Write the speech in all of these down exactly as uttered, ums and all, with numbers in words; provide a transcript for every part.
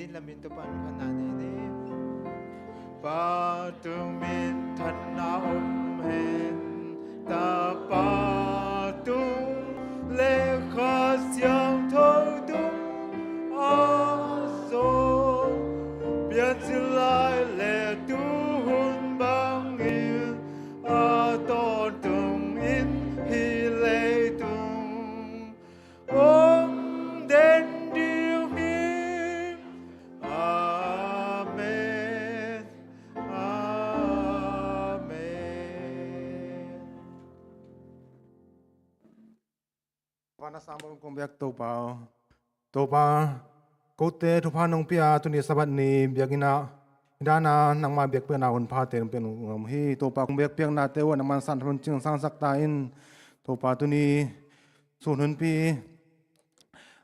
Lamin Topa min phatna nei ni. Pa tung min phatna om hen, Tapa tung le Kha Siangtho tung a zong, piancil lai le tuhun bangin a tawntung in hih leitung om den ding hi. Amen. Amen. Vana sang bang kong biak Topa aw. Topa, kote thupha nong pia tuni Sabbath ni biakinn ah, hi dana nangma biakpiakna hun phate nong pia nong ngam hi. Topa, kong biakpiaknate uh nangman san hun cing sangsak ta in. Topa, tuni sun hunpi,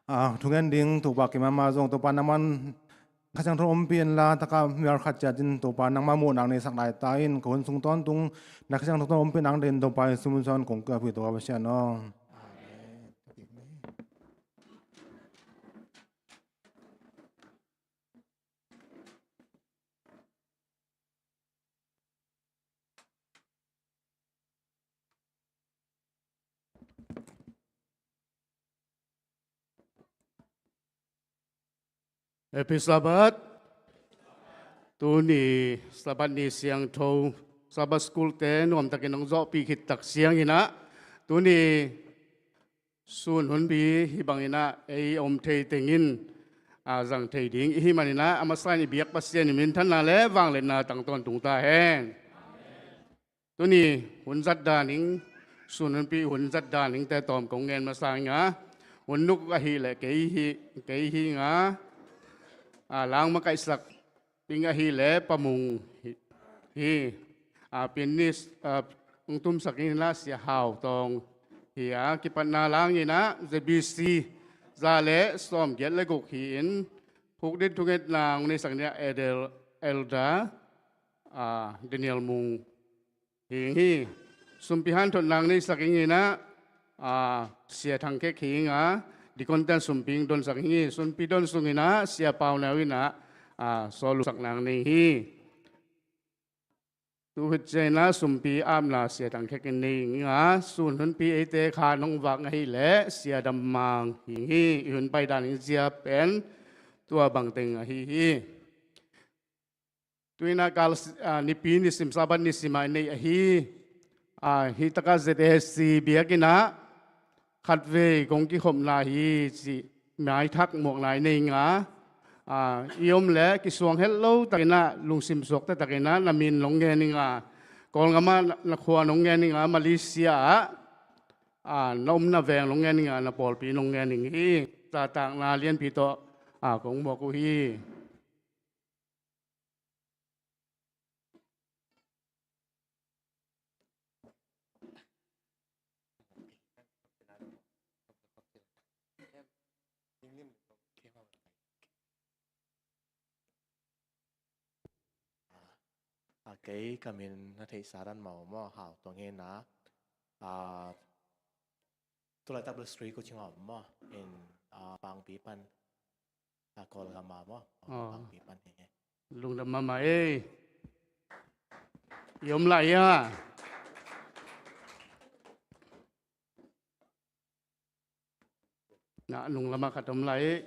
ah, thungen ding Topa kimama zong Topa nangman Kha Siangtho ompih inla, taka mial khat ciat in Topa nangma muhnak nei sak lai ta in, ka hun sung tawntung na Kha Siangtho ompih nang den Topa Jesu min suang kong kiap hi Topa Pasian aw. Happy Sabbath. Tuni Sabbath ni siangtho, Sabbath School te nuamtakin hong zawhpih khit tak ciangin ah, tuni sun hunpi hih bangin ah ei om thei tengin, a, zang thei ding i hih manin ah, a masa in i biak Pasian i minthanna le vangliatna tang tawntung ta hen. Tuni hun zat dan ing, sun hunpi hun zat dan ing te tawm kong ngen masa ing a, hun nuk ahih leh kei hi, kei hi ing a, a, lang makaihsak ing ahih leh Pa Mung hi, hi. A, pianist, a, hong tumsak ing hi a, Sia Hau Tawng hi a, kipatna lang in ah Z B C za le sawmgiat le guk hi in, phukdit thungetna hong neisak in ah Adel, Elder, a, Daniel Mung hi ing hi. Sumpi hanthotna hong neisak ing in ah, a, Sia Thang Khek hi ing a, deacon ten sumpi hong donsak ing hi. Sumpi don sung in ah Sia Pau Neu in ah, a, sawlsakna hong nei hi. Tu khit ciangin ah sumpi apna Sia Thang Khek in nei ing a, sun hunpi eite kha nong vak ahih leh Sia Dam Mang hi ing hi. I hun paidan in zia pen tua bangteng ahi hi. Tu in ah kal, a, nipi nisim, Sabbath nisim ah i nei ahi. A, hih takah Z A C biakinn ah khatvei kong kikhopna hi cih maithak muakna i nei ing a. A, i om leh kisuang het lo takin ah, lungsim suakta takin ah na min nong ngen ing a. Kawlgam ah na, na khua nong ngen ing a, Malaysia ah, a, na omna veng nong ngen ing a, na pawlpi nong ngen ing hi. Zahtakna lianpi tawh, a, kong muak uh hi. A, kei ka min na theihsa dan mah maw, Hau Tawng hi in ah. A, tulaitak Blue Street Coaching ah om maw, in, a, Pangpi pan, a, Kawlgam ah maw, Pangpi pan hi. Lungdam mahmah ei. I om lai a. Na nung lamah khat om lai ei.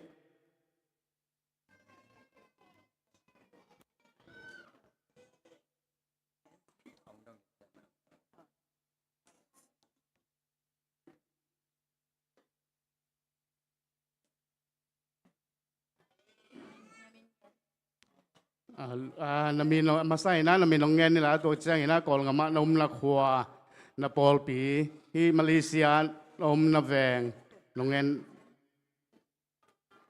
A, a, na min, a, masa in ah na min hong ngen ni la, tua ciangin ah Kawlgam ah na omna khua, na pawlpi, hih Malaysia na omna veng nong ngen.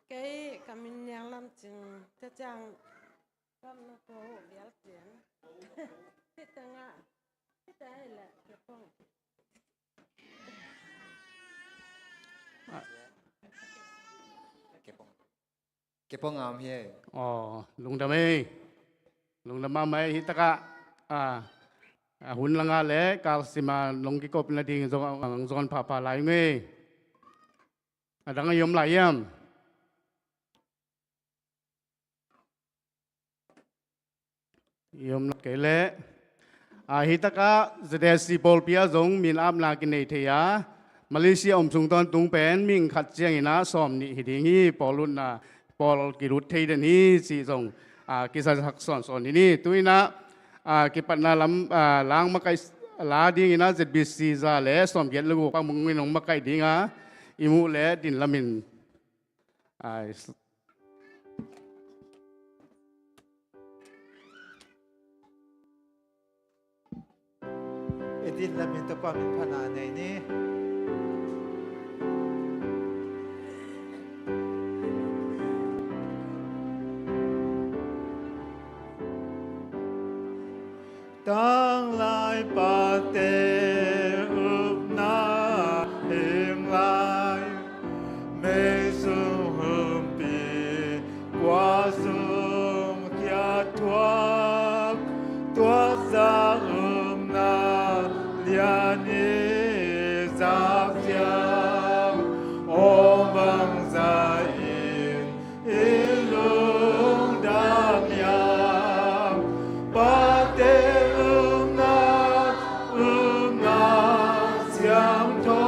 Kei ka min Niang Lam Cing, tua ciang Kam na ko bial pian. Hita nga. Hita ila kepong. Kepong. Kepong ngam hi. Oh, lungdam ei. Lungdam mahmah ei, hih takah, ah, ah, hun langa le kalsima nong kikop nading zong, zong pahpah lai ngei. A dang a i om lai hiam? I om nak kei leh, a, hi takah Z S C pawlpi ah zong min apna kinei thei a, Malaysia om sung tawntung pen mihing khat ciangin ah sawm nih hi ding hi, pawl utna, pawl kilut thei den hi cih zong, a, kizasak sawnsawn hi ni. Tu-in ah, a, kipatna lam, a, lang makaih la dingin ah Z B C za le sawmgiat le guk pamungin hong makaih ding a, i muh le din lamin, a, i din lamin Topa min phatna nei ni. Tanglai pate upna hing lai, mei sung humpi, kua sung khia thuak, tuak za upna lian i zak ciang, aw bangza in i lungdam hiam? Pate upna, upna siangtho,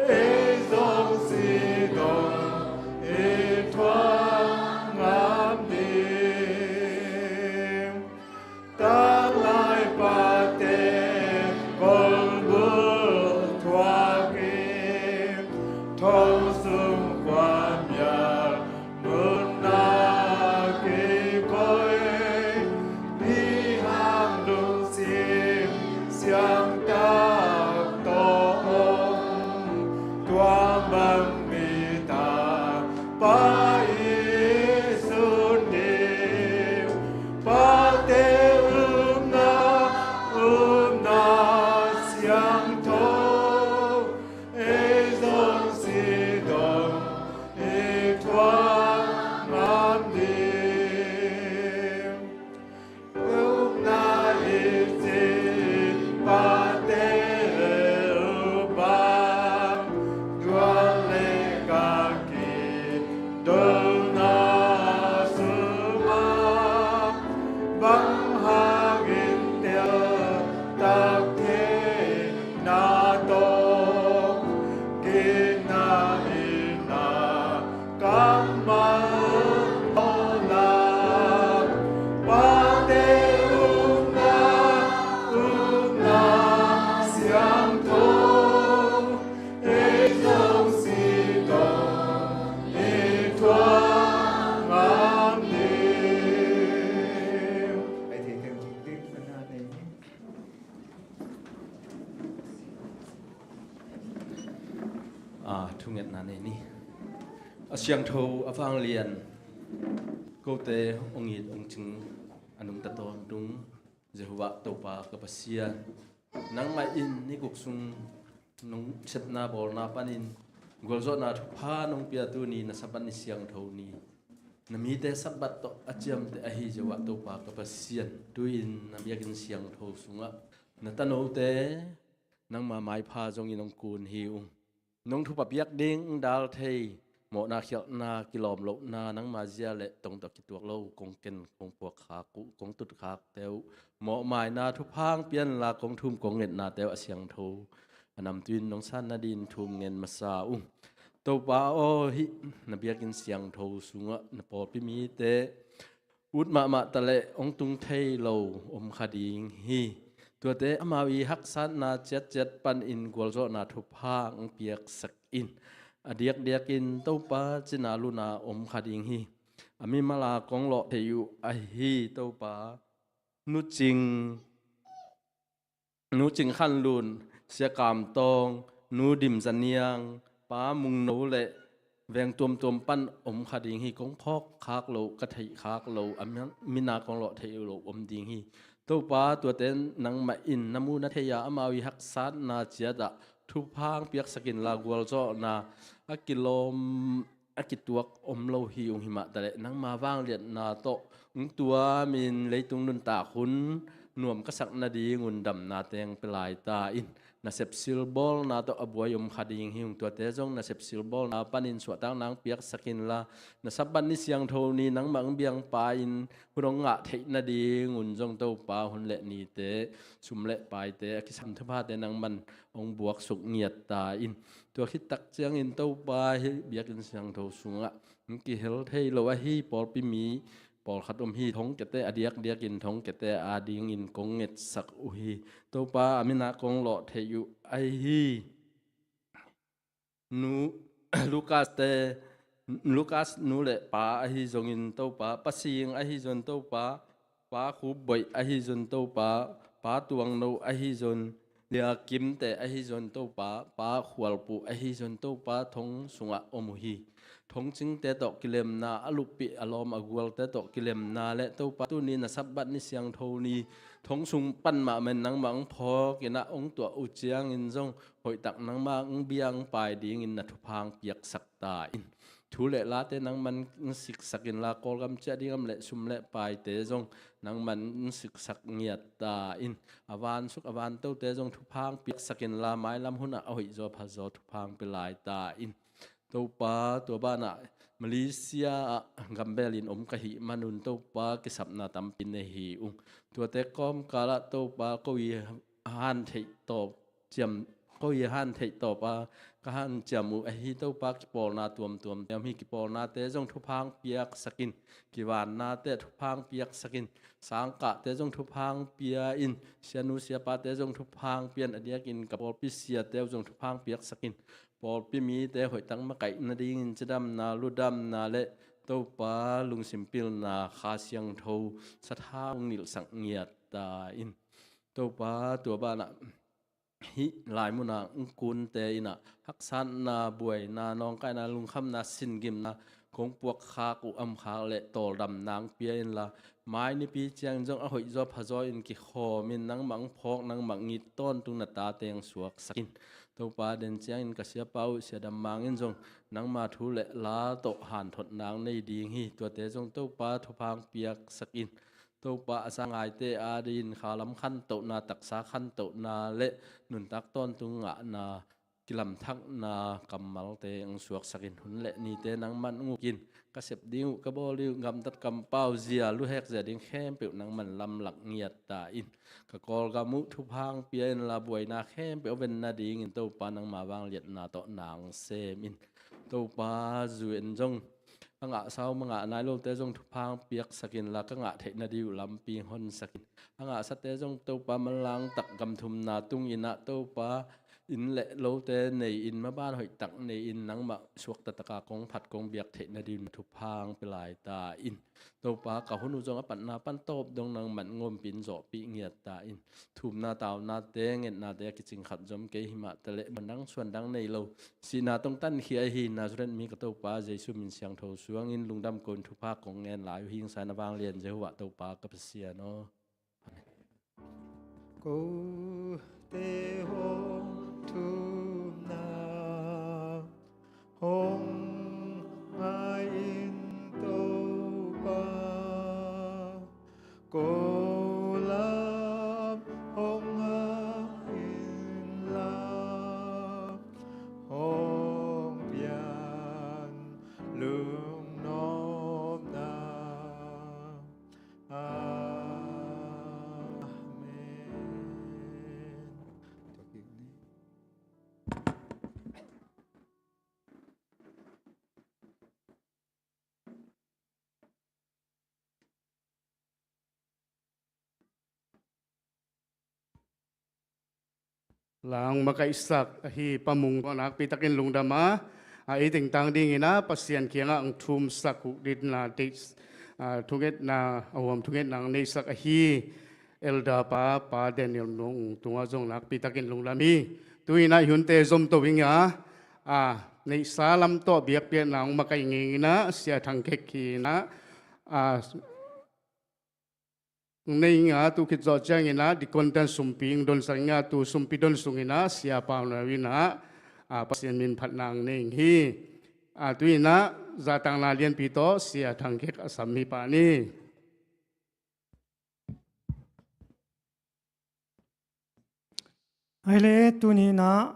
ei zong si dong i thuak ngam ding. Tanglai pate kolbul thuak in, thong sung khuamial munna kikoih, mihing lungsim siangtak tawh om, tua bang mi ta Pa i sun ding. Pate upna, upna siangtho, ei zong si dong i thuak ngam ding. Upna i cih pate le upna, tua le ka kidona sungah, bang hangin teltak thei na tawh, kina ina kammal tawh la, pate upna, upna siangtho, ei zong si tawh i thuak ngam ding. Ai thei teng ding, na nei ni. A, thungetna nei ni. A siangtho, a vanglian, kote hong it hong cing a nungta tawntung Jehovah Topa ka Pasian, nangmah in ni guk sung nong sepna bawlna panin gualzawhna thupha nong pia tuni na Sabbath ni siangtho ni, na mite Sabbath tawh a ciamteh ahi Jehovah Topa ka Pasian, tu-in na biakinn siangtho sungah na tanote nangma maipha zongin hong kun hi ung. Nong thupha piak ding, dal thei, mawhna khialhna, kilawm lohna, nangma zia le tong tawh kituak lo kong ken, kong puakkhak uh, kong tutkhakte uh mawhmaina thupha hong pia inla, kong thum kong ngetnate uh a siangtho a namtui in nong san nadingin thum ngen masa ung. Topa aw, hih na biakinn siangtho sungah na pawlpi mite ut mahmah taleh hong tung thei lo om kha ding hi. Tuate amau i haksatna ciatciat panin gualzawhna thupha hong piaksak in. A diakdiakin Topa cina luna om kha ding hi. A mimala kong lawh thei uh ahi Topa Nu Cing, Nu Cing Khan Lun, Sia Kam Tawng, Nu Dim Za Niang, Pa Mung No le veng tuamtuam pan om kha ding hi. Kong phawk khak lo, ka theih khak lo, a mi-, mina kong lawh theih lo om ding hi. Topa, tuate nangmah in na mu na thei a, amau i haksatna ciatah thupha hong piaksak inla, gualzawhna a kilawm a kituak om lo hi ung. Himah taleh nangma vangliatna tawh hong tuamin leitung nuntak hun nuam ka sak nadingun damna teng pia lai ta in. nasep silbawlna tawh a buai om kha ding hi ung. Tuate zong nasep silbawlna panin suahtakna hong piaksak inla, na Sabbath ni siangtho ni nangmah hong biakpa in hun hong ngah theih nadingun zong Topa hun le nite, sum le paite, a kisam thuphate nangman hong buaksuk ngiat ta in. Tua khit tak ciangin Topa hih biakinn siangtho sungah hong kihel thei lo ahi pawlpi mi pawlkhat om hi. Thongkiate a diakdiakin thongkiate adingin kong ngetsak uh hi. Topa a minah kong lawh theih uh ahi hi. Nu Lukas te, Lukas nu le pa ahi zongin Topa, Pa Sing ahi zong Topa, Pa Khup Boih ahi zong Topa, Pa Tuang No ahi zong, Lia Kim te ahi zong Topa, Pa Khual Pu ahi zong Topa, thong sungah om uh hi. Thongcingte tawh kilemna, a luppih a lawm a gualte tawh kilemna le Topa tuni na Sabbath ni siangtho ni thong sung pan mahmah in nangmah hong phawk in ah hong tuah uh ciangin zong hoihtak nangmah hong bia hong pai dingin na thupha hong piaksak ta in. Thu le late nangman hong siksak inla, Kawlgam ciah ding om le sum le paite zong nangman hong siksak ngiat ta in. A vansuk a vantote zong thupha hong piaksak inla, mailam hunah a hoihzaw phazaw thupha hong pia lai ta in. Topa, tua banah Malaysia ah gambelin om ka hih manun Topa kisapna tampi nei hi ung. Tuate kawmkalah Topa ko i han theih tawp ciam, ko i han theih tawpa ka hanciam uh ahi Topa, kipawlna tuamtuam te om hi. Kipawlnate zong thupha hong piaksak in, kivannate thupha hong piaksak in, sangkahte zong thupha hong pia in, sianu siapate zong thupha hong pia in, a diakin ka pawlpi siate uh zong thupha hong piaksak in. Pawlpi mite hoihtak makaih nadingin cidamna, ludamna le Topa lungsim pilna Kha Siangtho sathau hong nilhsak ngiat ta in. Topa, tua banah hih lai munah hong kunte in ah haksatna, buaina, nawngkaina, lungkhamna, singimna kong puakkhak uh a omkhak le tawldamna hong pia inla, mai nipi ciangin zong a hoihzaw phazaw in kikhawm in nangmah hong phawk, nangmah hong it tawntung na tate hong suaksak in. Topa, den ciangin ka siapa uh Sia Dam Mang in zong nangma thu le la tawh hanthotna hong nei ding hi. Tuate zong Topa thupha hong piaksak in. Topa, a sangaite adingin khalam khantohna, taksa khantohna le nuntak tawntung ngahna, kilamthakna kammalte hong suaksak in. Hun le nite nangman hong uk in, ka sep ding uh, ka bawl ding uh, gamtat kampau zia, luhek zia ding khempeuh nangman lamlak ngiat ta in. Ka Kawlgam uh thupha hong pia inla, buaina khempeuh a ven nadingin Topa nangma vangliatna tawh na hong sem in. Topa, zu en zong a ngahsa uh a ngah nai lote zong thupha hong piaksak inla, ka ngah theih nading uh lampi hong honsak in. A ngahsate zong Topa manlang tak gam thumna tung in ah Topa, inn le lote nei in, maban hoihtak nei in, nangmah suakta taka kong phat kong biak theih nading uh thupha hong pia lai ta in. Topa, ka hun uh zong a patna pan tawp dong nangman hong ompih in zawhpih ngiat ta in. Thumna taunate, ngetnate a kicing khat zom kei hi mah taleh, suandang suandang nei lo, sihna tawh hong tankhia ahi Nazareth mi ka Topa Jesu min siangtho suangin lungdam ko in thupha kong ngen lai uh hi ing. Sa in a vanglian Jehovah Topa ka Pasian aw. Kote hong thumna hong ngai in Topa, ko lam hong ngai inla, hong pian lungnopna. Amen. La hong makaihsak ahi Pa Mung tawh nakpi takin lungdam a, a ei tengtang dingin a Pasian kiangah hong thumsak uh dingin a deih, a, thungetna, a huam thungetna hong neihsak ahi Elder pa, Pa Daniel Nung tungah zong nakpi takin lungdam hi. Tu-in a i hunte zom to ing a, a, neihsa lam tawh biakpiakna hong makaih ngei in a, Sia Thang Kek hi in a, a, hong nei ing a, tu khit zawh ciangin a deacon ten sumpi hong donsak ing a, tu sumpi don sungin a Sia Pau Nau in a, a, Pasian min phatna hong nei ing hi. A, tu-in a zahtakna lianpi tawh Sia Thang Kek a sam hi pah ni. Aile tuni inah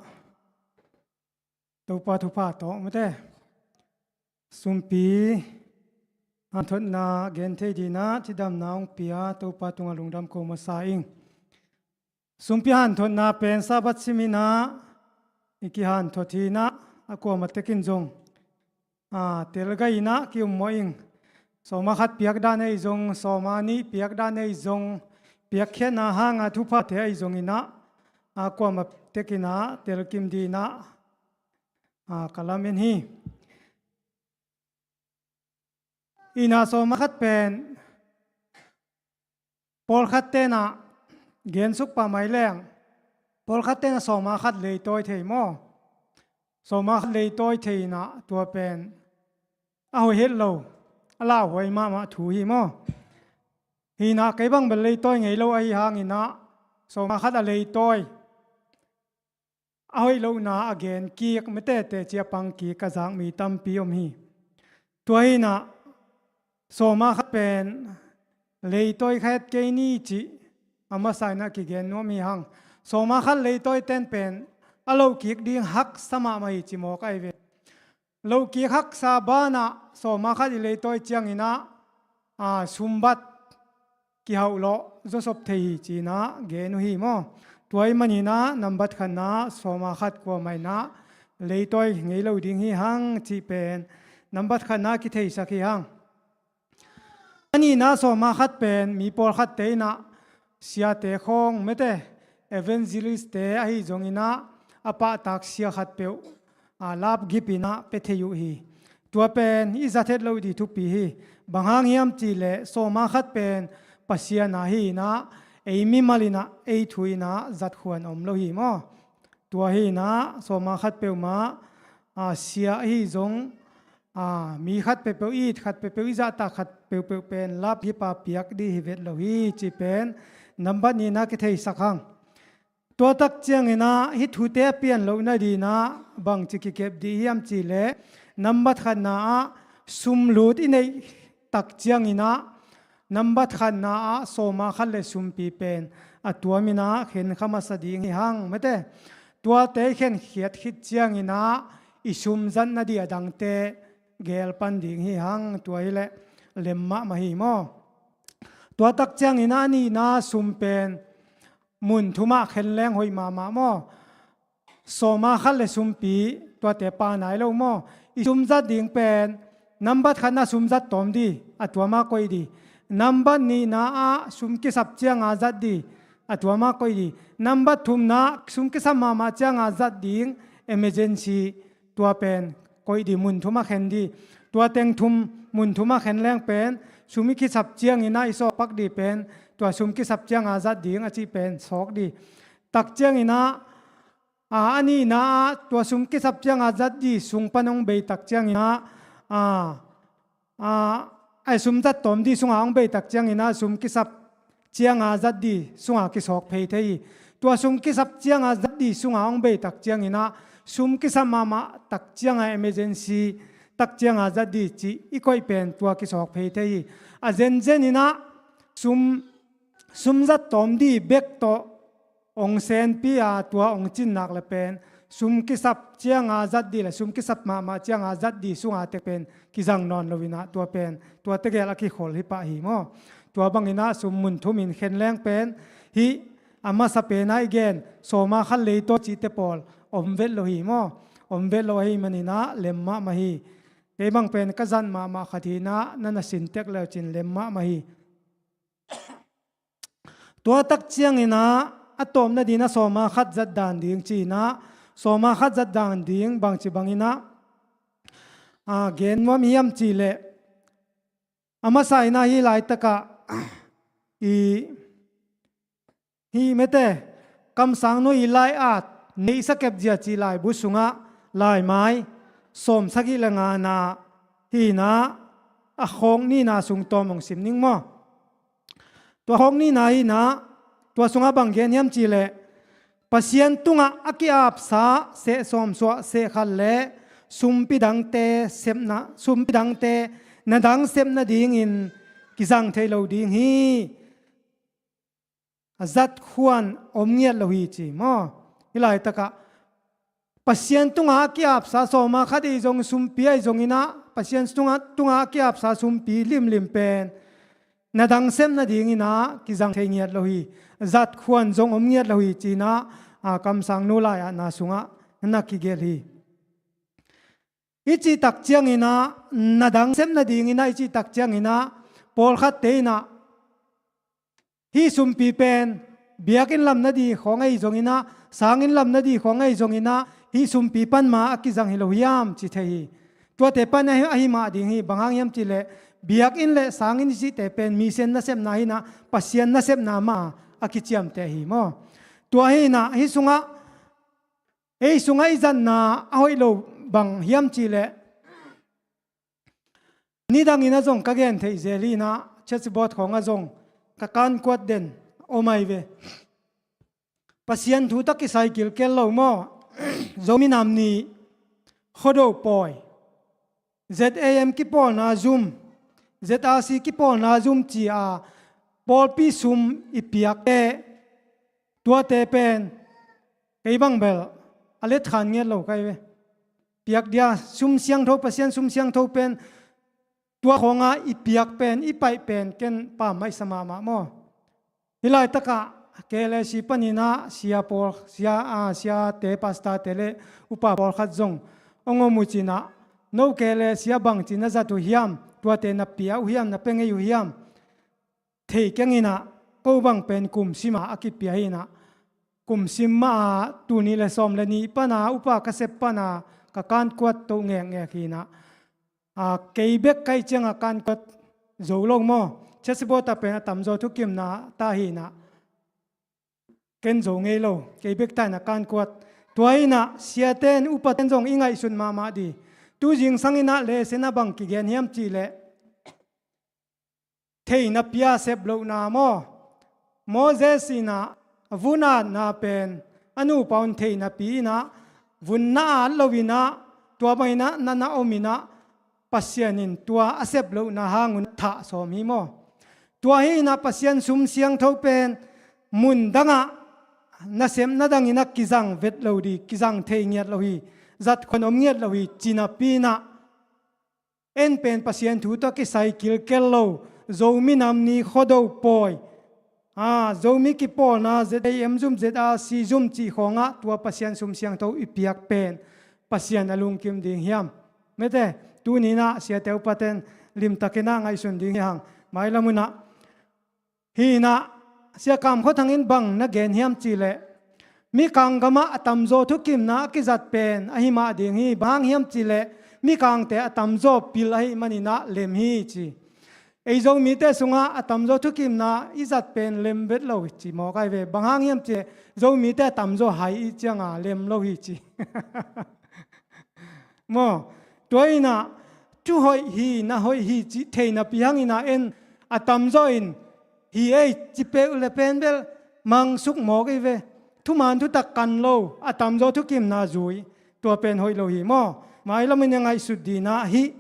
Topa thupha tawh mate sumpi hanthotna gen thei dinah cidamna hong pia Topa tungah lungdam ko masa ing. Sumpi hanthotna pen Sabbath sim inah i kihanthot hi inah a kuamah tekin zong a, telgai inah ki-ummawh ing. Sawma khat piak dan ei zong, sawma nih piak dan ei zong, piakkhiatna hanga thuphate ei zong inah a kuamah tekinah telkim dinah a, ka lamen hi. Inah sawma khat pen pawlkhat tenah gensuk pah mai leng, pawlkhat tenah sawma khat leitawi thei maw? Sawma khat leitawi thei inah tua pen a hoih het lo, a lauhuai mahmah thu hi maw? Hi inah kei bang bel leitawi ngei lo ahi hang inah sawma khat a leitawi, a hoih lohna a gen kik, mate teci a pang kik ka zak mi tampi om hi. Tua hi inah sawma khat pen leitawi kha het kei ni cih a masa inah kigen nuam hi hang. Sawma khat leitawi ten pen a loh kik ding haksa mahmah hi ci mawk ahi ve. Loh kik haksa banah sawma khat i leitawi ciang inah a, sumbat kihauh lawh zawsop thei hi ci inah gen uh hi maw? Tua ahih man inah nambat khatna sawma khat kuamah inah leitawi ngei lo ding hi hang cih pen nambat khatna kitheisak hi hang. A nihna sawma khat pen mi pawlkhatte inah siate khawng, mate evangelistte ahi zong inah a pahtak sia khatpeuh a, lapgip inah pia thei uh hi. Tua pen i zat het loh ding thupi hi. Bang hang hiam cihleh sawma khat pen Pasian a hi inah ei mimal inah ei thu inah zatkhuan om lo hi maw? Tua hi inah sawma khat peuhmah a, sia ahi zong a, mi khat peuhpeuh i it khat peuhpeuh i zahtak khat peuhpeuh pen lapgipa piak ding hi vet lo hi cih pen nambat nihna kitheisak hang. Tua tak ciang inah hih thute a pian loh nadinah bangci kikep ding hiam cihleh, nambat khatna ah sumlut i neih tak ciang inah nambat khatna ah sawma khat le sumpi pen a tuam inah khen kha masa ding hi hang, mate. Tuate i khenkhiat khit ciang inah i sum zat nading a dangte gel pan ding hi hang. Tua hileh lem mahmah hi maw? Tua tak ciang inah a nihna sum pen mun thumah khen leng hoih mahmah maw? Sawma khat le sumpi tuate pha nai lo maw? I sum zat ding pen nambat khatna sum zat tawm ding, a tuama koih ding. Nambat nihna ah sum kisap cianga zat ding, a tuama koih ding. Nambat thumna sum kisap mahmah cianga zat ding, emergency, tua pen koih ding, mun thumah khen ding. Tua teng thum, mun thumah khen leng pen sum i kisap ciang inah i sawkpak ding pen tua sum kisap cianga zat ding a cih pen sawk ding. Tak ciang inah a, a nihna ah tua sum kisap cianga zat ding sung pan hong bei tak ciang inah a, a, a sum zat tawm ding sunga hong bei tak ciang inah sum kisap cianga zat ding sunga kisawk phei thei hi. Tua sum kisap cianga zat ding sunga hong bei tak ciang inah sum kisap mahmah tak cianga emergency tak cianga zat ding cih i koih pen tua kisawk phei thei hi. A zenzen inah sum, sum zat tawm ding bek tawh hong senpi a, tua hong cinnak le pen sum kisap cianga zat ding le sum kisap mahmah cianga zat ding sunga tek pen kizang nawn lo inah tua pen tua tegel a kikhol hi pah hi maw? Tua bang inah sum mun thum in khen leng pen hih a masa pen ah i gen sawma khat leitawi cihte pawl om vet lo hi maw? Om vet lo ahih man inah lem mahmah hi. Kei bang pen ka zat mahmah khat hi inah na na sin tek le uh cin lem mahmah hi. Tua tak ciang inah a tawpna dingin a sawma khat zat dan ding ci inah, sawma khat zat dan ding bangci bang inah a gen nuam hiam cihleh, a masa inah hih laitakah i hih mete kamsang nui i lai-at neihsa kepzia cih laibu sungah laimai sawmsagih le ngana hi inah a khawk nihna sung tawm hong sim ning maw? Tua khawk nihna hi inah tua sungah bang gen hiam cihleh, Pasian tungah a ki-apsa seh sawmsuah seh khat le sumpi dangte sepna, sumpi dangte na dang sep nadingin kizang thei lo ding hi. A zat khuan om ngiat lo hi ci maw? Hih laitakah Pasian tungah a ki-apsa sawma khat ei zong sumpi ahi zonginah Pasian tungah, tungah a ki-apsa sumpi limlim pen na dang sep nadinginah kizang thei ngiat lo hi. Zat khuan zong om ngiat lo hi cinah, a, kamsangnu lai-ah na sungah na kigelh hi. I cih tak cianginah na dang sep nadinginah i cih tak cianginah pawlkhatte inah hih sumpi pen biakinn lam nading khawng ahi zonginah, sanginn lam nading khawng ahi zonginah hih sumpi pan ma a kizang hi lo hiam ci thei hi. Tuate pan ahi, ahi mah ding hi. Bang hang hiam cihleh biakinn le sanginn i cihte pen mission nasepna hinah Pasian nasepna mah a kiciamteh hi maw? Tua hinah hih sungah ei sungah i zatna a hoih lo bang hiam cihleh nidangin a zong ka gen theih zel hinah church board khawngah zong ka kankuat den om ahi ve. Pasian thu tawh kisai kilkel lo maw? Zomi Nam Ni, Khuado pawi, Z A M kipawlna zum, Z R C kipawlna zum ci a pawlpi sum i piak teh tuate pen kei bang bel a letkhan ngiat lo ka hi ve. Piak dia sum siangtho, Pasian sum siangtho pen tua khawngah i piak pen, i paih pen ken pammaih sa mahmah maw? Hih laitakah K L A C paninah sia pawl, sia, a, siate, pastorte le upa pawlkhat zong hong om uh cinah, no K L A C ah bangci na zat uh hiam, tuate na pia uh hiam, na pia ngei uh hiam? Thei kenginah ko bang pen kum sima a kipia hinah kum sim mah a tul nih le sawm le nih pana upa ka sep pana ka kankuat toh ngekngek hinah, a, kei bek ka hih ciangah kankuat zo lo maw? Church board ah pen a tamzaw thukimna ta hinah ken zo ngei lo, kei bek ta inah kankuat. Tua hinah siaten upaten zong i ngaihsut mahmah dih. Tu zingsang inah lesson ah bang kigen hiam cihleh thei napi a sep lohna maw? Moses inah vun atna pen a nupa un thei napi inah vun na at loinah tua bang inah na na om inah Pasian in tua a sep lohna hangun thah sawm hi maw? Tua hi inah Pasian sum siangtho pen mun dangah nasepna danginah kizang vet lo dih, kizang thei ngiat lo hi, zat khuan om ngiat lo hi ci napi inah en pen Pasian thu tawh kisai kilkel lo, Zomi Nam Ni, Khuado pawi, a, Zomi kipawlna Z A M zum, Z R C zum cih khawngah tua Pasian sum siangtho i piak pen Pasian a lungkim ding hiam? Mete, tuninah siate upaten limtakinah ngaihsun ding hi hang. Mailam unah Hinah, Sia Kam Khua Thang in bang na gen hiam cihleh, mikang gamah a tamzaw thukimna a kizat pen ahi mah ding hi. Bang hang hiam cihleh, mikangte a tamzaw pil ahih maninah lem hi ci. Ei Zomite sungah a tamzaw thukimna i zat pen lem vet lo ci mawk ahi ve. Bang hang hiam cihleh, Zomite a tamzaw hai i cianga lem lo hi ci. Maw, tua inah, thu hoih hi, na hoih hi cih thei napi hang inah en a tamzaw in hi ei ci peuh le pen bel mangsuk mawk ei ve. Thuman thutak kan lo, a tamzaw thukimna zui, tua pen hoih lo hi maw? Mailam in a ngaihsut dinah hih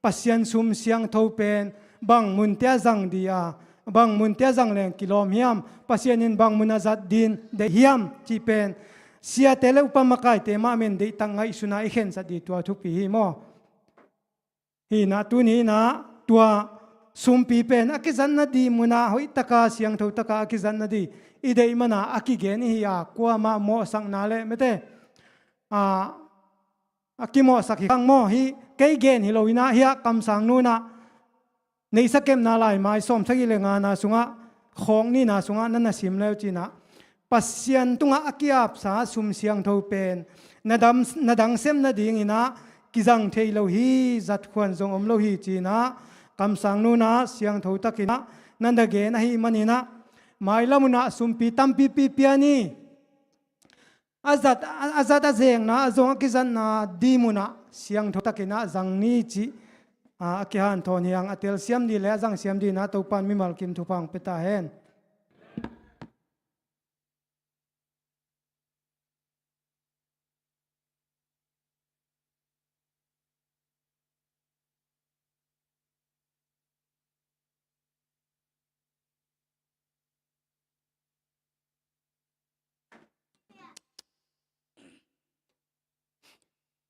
Pasian sum siangtho pen bang munte a zang di a, bang munte a zang leng kilawm hiam, Pasian in bang mun a zat din deih hiam cih pen siate le upa makaite mah men deihtak ngaihsuna i khensat di tua thupi hi maw? Hinah tuni inah tua sumpi pen a kizatna di munah hoihtaka siangthotaka a kizatna di i deih mana a kigen ihi a, kuamah mawhsakna le mete a a kimawhsak hi kang maw? Hih kei gen hi lo inah hiah kamsang nunah neihsa kepna laimai sawmsagih le ngana sungah khawk nihna sungah na na sim leu cinah Pasian tungah a kiapsa sum siangtho pen na dam, na dang sem nadinginah kizang thei lo hi, zat khuan zong om lo hi cinah kamsang nunah siangtho takinah na na gen ahih maninah mailam unah sumpi tampipi pian hi. A zat, a, a zat a zengna a zong a kizatna di munah siangtho takinah zang ni cih a, a kihanthawn hiang a telsiam di le a zangsiam dinah Topan mimal kim thupha hong pia ta hen.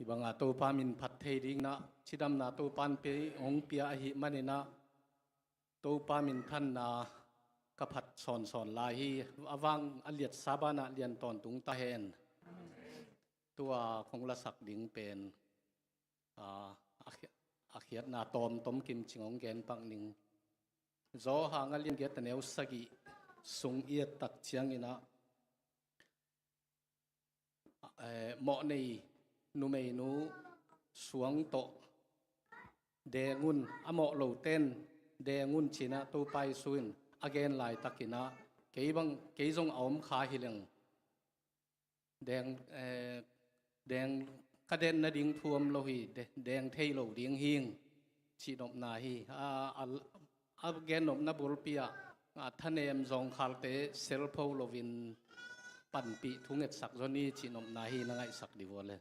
Hih banga Topa min phat thei dingin ah, cidamna Topa in pia, hong pia ahih manin ah, Topa minthanna ka phat sawnsawn lai hi. A vang a liatsa banah lian tawntung ta hen. Tua kong lasak ding pen, a, a khi-, a khiatna tawmtom kimcing hong gen pak ning. Johan a lian giat a neu sagih sung i et tak ciangin ah, eh, mawhnei numeinu suang tawh deng un, a mawh lote in deng un ci-in ah Topa Jesu in a gen laitakin ah, kei bang, kei zong a om kha hi leng, deng, eh, deng, ka den nading thu om lo hi, de-, deng thei lo ding hi ing, cihnopna hi. A, a, a gennopna bulpi ah, a, thanem zawngkhalte selpho loin panpih thu ngetsak zaw ni, cihnopna hi, na ngaihsak dih uh le.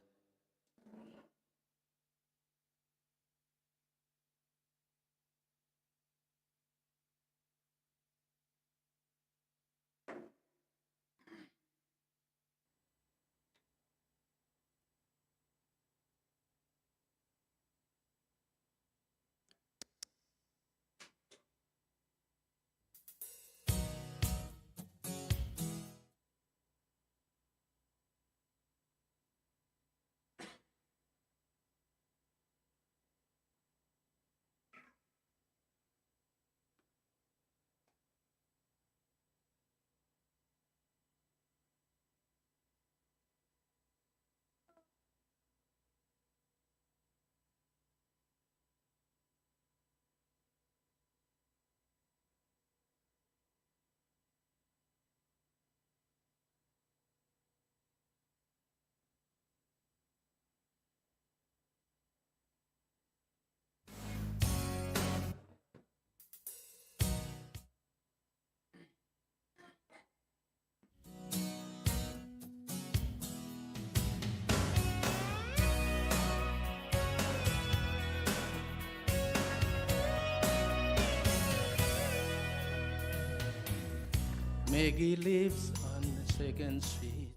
Maggie lives on the second street,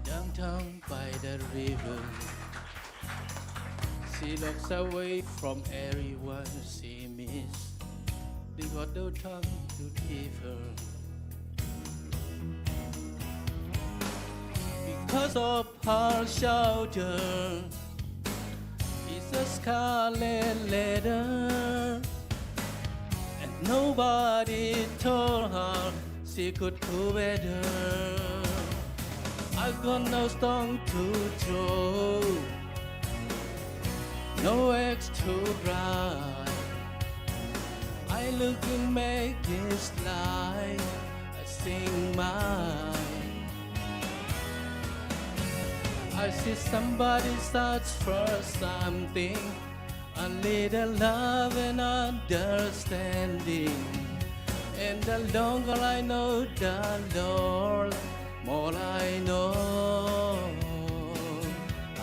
downtown by the river. She looks away from everyone she meets. They got no time to give her. Because of her shoulder is a scarlet letter, and nobody told her she could do better. I got no stone to throw, no axe to grind. I look in Maggie's light, I sing mine. I see somebody search for something, a little love and understanding. And the longer I know the Lord, more I know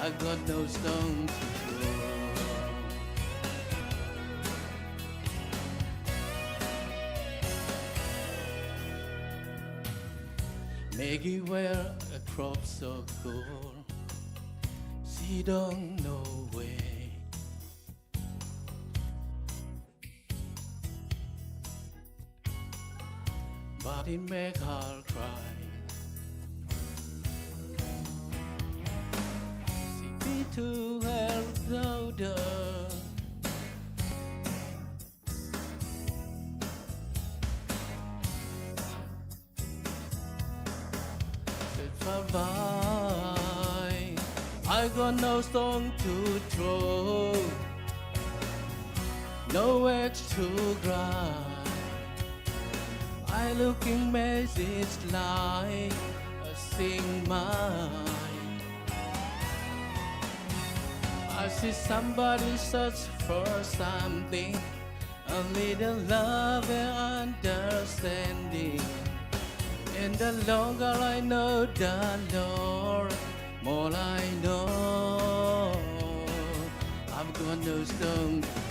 I got no stone to throw. Maggie wear a crop so cool, she don't know way. But it make her cry. She be to her daughter. Said bye-bye. I got no stone to throw, no axe to grind. I look in Maggie's light, I sing mine. I see somebody search for something, a little love and understanding. And the longer I know the Lord, more I know I've got no stone to throw.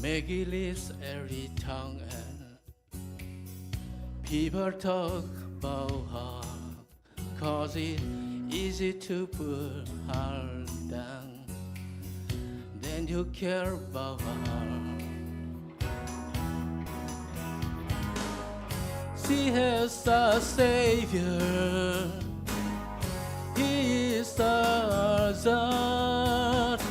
Make it list every town and people talk about her, 'cause it's easy to put her down. Then you care about her. She has a savior. He is a judge.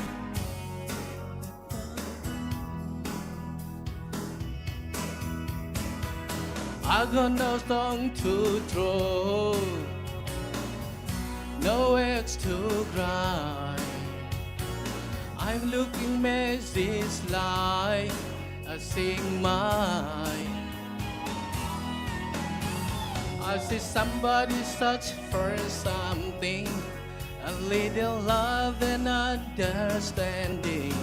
I got no stone to throw, no axe to grind. I'm looking message like a sing mine. I see somebody search for something, a little love and understanding.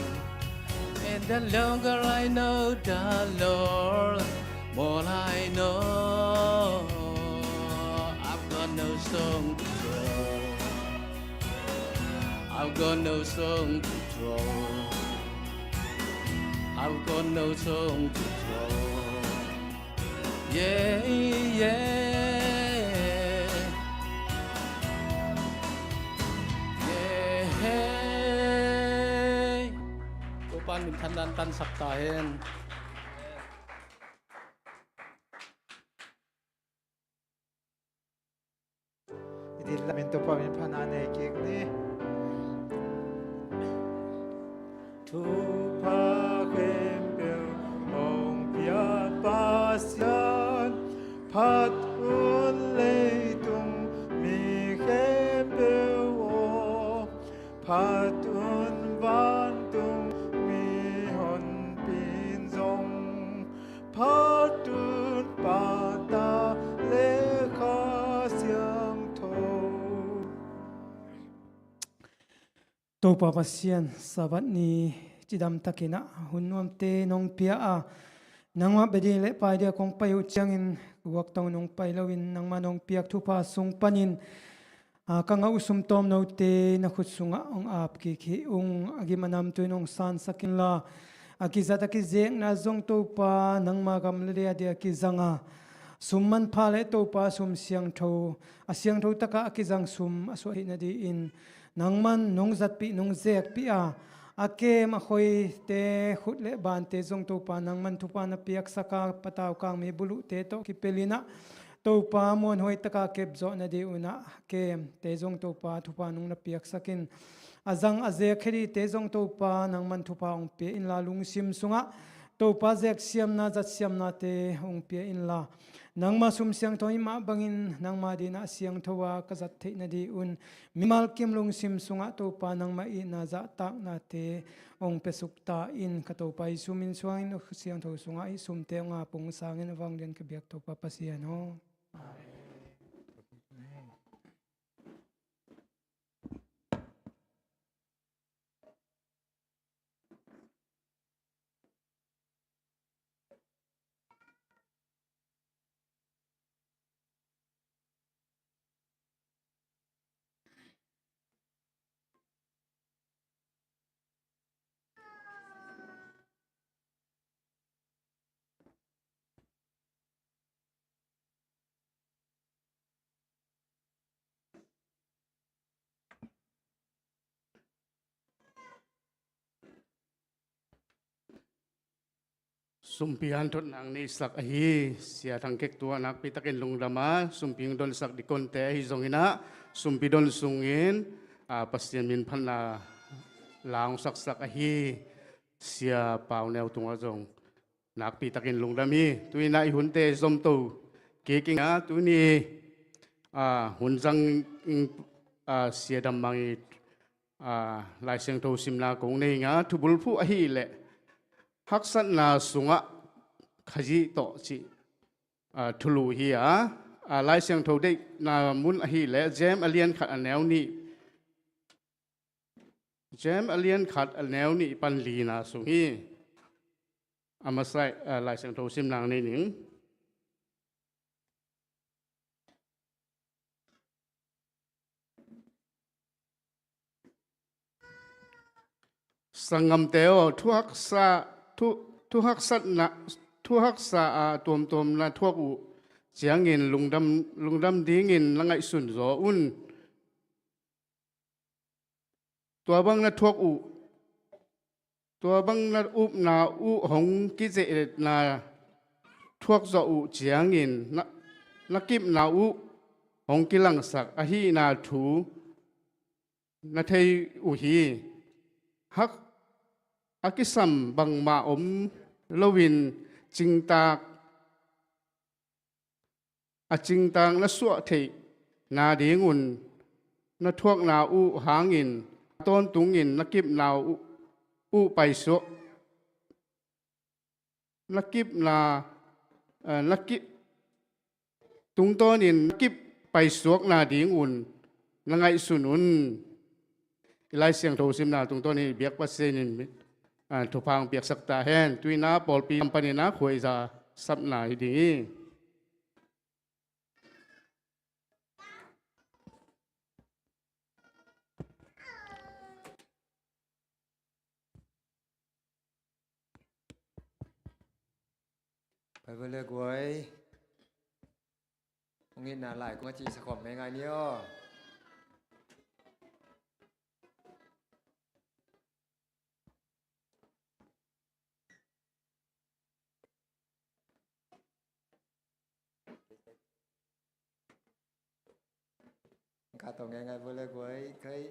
And the longer I know the Lord, more I know I've got no stone to throw. I've got no stone to throw. I've got no stone to throw. Yeah, yeah. Yeah. Topa'n minthanna tansak ta hen. I din lamin Topa min phan a nei kik ni. Thupha khempeuh hong pia Pasian, phat un leitung mi khempeuh aw, phat un vantung mihonpi in zong, phat un Pa, Ta le Kha Siangtho. Topa Pasian, Sabbath ni cidam takin ah hun nuamte nong pia a, nangmah bia ding le pai ding a kong pai uh ciangin guak tawh nong pai loin nangmah nong piak thupha sung panin, a, ka ngah uh sum tawmnote na khut sungah hong ap kik hi ung. A gim a nam tu-in hong sansak inla, a kizat a kizekna zong Topa nangma gam le lei a dia kizang a, sum manpha le Topa sum siangtho, a siangtho takah a kizang sum a suah theih nadingin nangman nong zatpih nong zekpih a, a kem a khoite khut le bante zong Topa nangman thupha na piaksak a, patau kangmi buluhte tawh kipelin ah Topa muanhuai taka kepzawh nading un ah kemte zong Topa thupha nong na piaksak in, a zang a zek khedite zong Topa nangman thupha hong pia inla, lungsim sungah Topa zeksiamna zatsiamnate hong pia inla, nangma sum siangtho hih mah bangin nangma dingin ah siangtho a ka zat theih nading un, mimal kim lungsim sungah Topa nangmah itna zahtaknate hong piasuk ta in, ka Topa Jesu min suangin siangtho sungah hih sumte hong ap ung. Sangin a vanglian ka biak Topa Pasian aw. Sumpi hanthotna nei sak ahi Sia Thang Kek tu-ah nakpi takin lungdam a, sumpi hong donsak dikonte ahi zongin ah, sumpi don sungin, a, Pasian min phatna la hong saksak ahi Sia Pau Neu tungah zong nakpi takin lungdam hi. Tu-in ah i hunte zomto kik ing a, tuni, a, hun zang, a, Sia Dam Mang i, a, Lai Siangtho simna kong nei ing a, thubulphuh ahih leh haksatna sungah Khazih tawh cih, a, thulu hi a, a, Lai Siangtho deihna mun ahih leh James a lian khat a neu nih, James a lian khat a neu nih pan lina sung hi. A masa, a, Lai Siangtho simna nei ning. Sanggamte aw, thuhaksa, thu, thuhaksatna, thuhaksa a tuamtuam na thuak uh ciangin lungdam, lungdam dingin na ngaihsun zaw un. Tua bang na thuak uh, tua bang na upna uh hong kizeetna thuak zawh uh ciangin na, na kipna uh hong kilangsak ahihna thu na thei uh hi. Hak a kisam bangmah om loin cingtak, a cingtak na suah theih nadingun na thuakna uh hangin tawntungin na kipna uh, uh paisuak, na kipna, eh, na kip, tungtawnin na kip paisuak nadingun na ngaihsun un. I Lai Siangtho simna tungtawnin i biak Pasian in, ah, thupha hong piaksak ta hen. Tuina pawlpi lam panin a khuaiza sapna hi ding hi. Pai vua le guai. Hong itna lai kung a ci sa khawm ngeingai ni aw. Ka tong ngeingai vua le guai kai.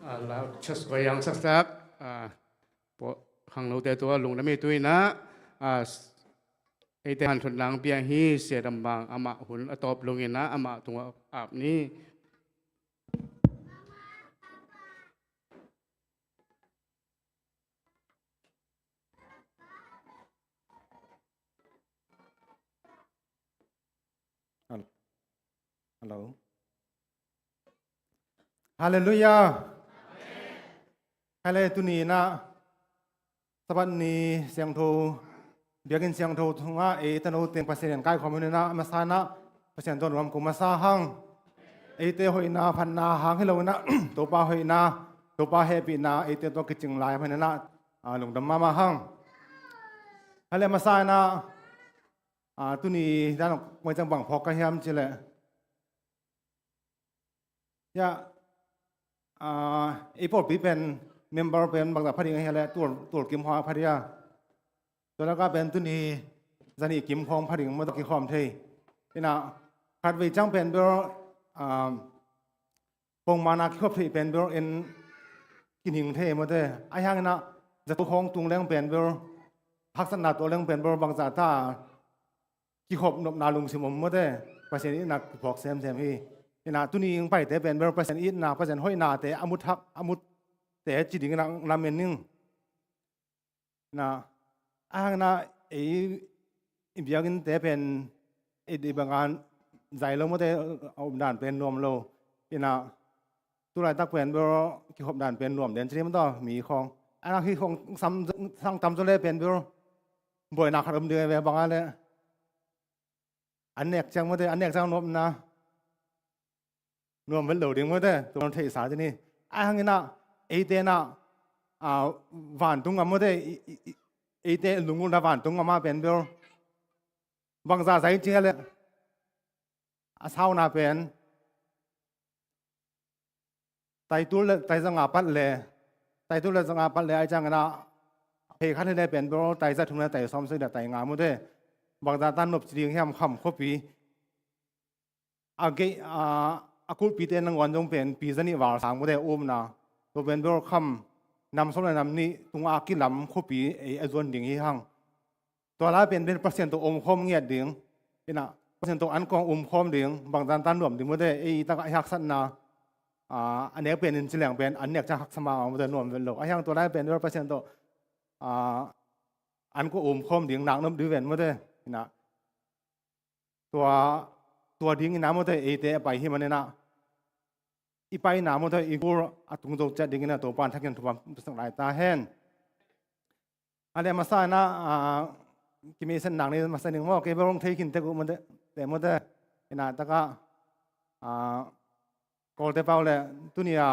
A, la chas ko yang saksak, a, po, khangnote tua lungdam hi. Tu-in ah, a, eite hanthotna hong pia hi, Sia Dam Bang, amah hun a tawp lungin ah, amah tungah ap ni. Hal-, hello. Halleluiah. Amen. Hale, tuni in ah Sabbath ni siangtho, biakinn siangtho sungah ei tano teng Pasian in kaikhawm hi in ah, a masa in ah Pasian tawh lungdam ko masa hang. Eite hoihna phatna hang hi lo in ah, Topa hoihna, Topa hehpihna eite tawh kicing lai hi in ah, a, lungdam mahmah hang. Hale, a masa in ah, a, tuni dan koi ciang bang phawk ka hiam cih leh, ya, a, ei pawlpi pen member pen bangzah pha ding ahia leh, tul, tul kim khawng a pha ding a. Tua lak ah pen tuni zanih kim khawng pha ding maw, kikhawm thei. In ah khatvei ciang pen bel, a, pongmawkna kikhop theih pen bel en kining thei maw te. Ahi hangin ah zato khawng tung leng pen bel, haksatna tuak leng pen bel, bangzah ta kikhop nopna lungsim om maw te, Pasian itna kiphawk semsem hi. In ah tuni hong paite pen bel Pasian itna, Pasian hoihnate a mu thak, a mute ci dingin ah lamen ning. In ah, ahi hangin ah ei i biakinnte pen ei deih bangin zai lo maw te, a omdan pen nuam lo. In ah tu laitak pen bel kikhop dan pen nuam den ci ding maw te, mi khawng. Ahi hang hih khawng sang tam zaw leh pen bel buaina khat om ding ve, bang a leh an nek ciang maw te, an nek ciang nuamna nuam vet lo ding maw te, tua nuam theihsa ding hi. Ahi hangin ah eite in ah, a, vantung gam maw te, i, i, i, eite lungulna vantung gam ah pen bel bangzah zai ci a leh, a sauna pen tai tul le tai zanga pat le, tai tul le zanga pat le, ahi ciangin ah phei khat hi leh pen bel tai za thum le tai sawm sagih le tai nga maw te. Bangzah ta nop ci ding hiam, kham khuapi. A gei, a, a kulhpite nangawn zong pen pi zanih val sang maw te umna. Tua pen bel kham nam sawm le nam nih tungah a kilam khuapi ei a zuan ding hi hang. Tua lai pen bel Pasian tawh omkhawm ngiat ding. In ah Pasian tawh an kong omkhawm ding, bangzah ta nuam ding maw te, ei tak ah i haksatna, a, a nek pen in ci leng pen an nek ciang haksa mahmah maw te, nuam vet lo. Ahi hang tua lai pen bel Pasian tawh, a, an kong omkhawm ding, nak nop ding ven maw te. In ah tua, tua dingin ah maw te, eite a pai hi manin ah i paina maw te, i goal a tung zo ciat dingin ah Topa'n thakin thupha piaksak lai ta hen. A leh a masa in ah, a, kimeisat nak ni masa ning maw, kei bel hong thei khin tek uh maw te, te maw te. In ah tak ah, a, Kawlte pau le tuni a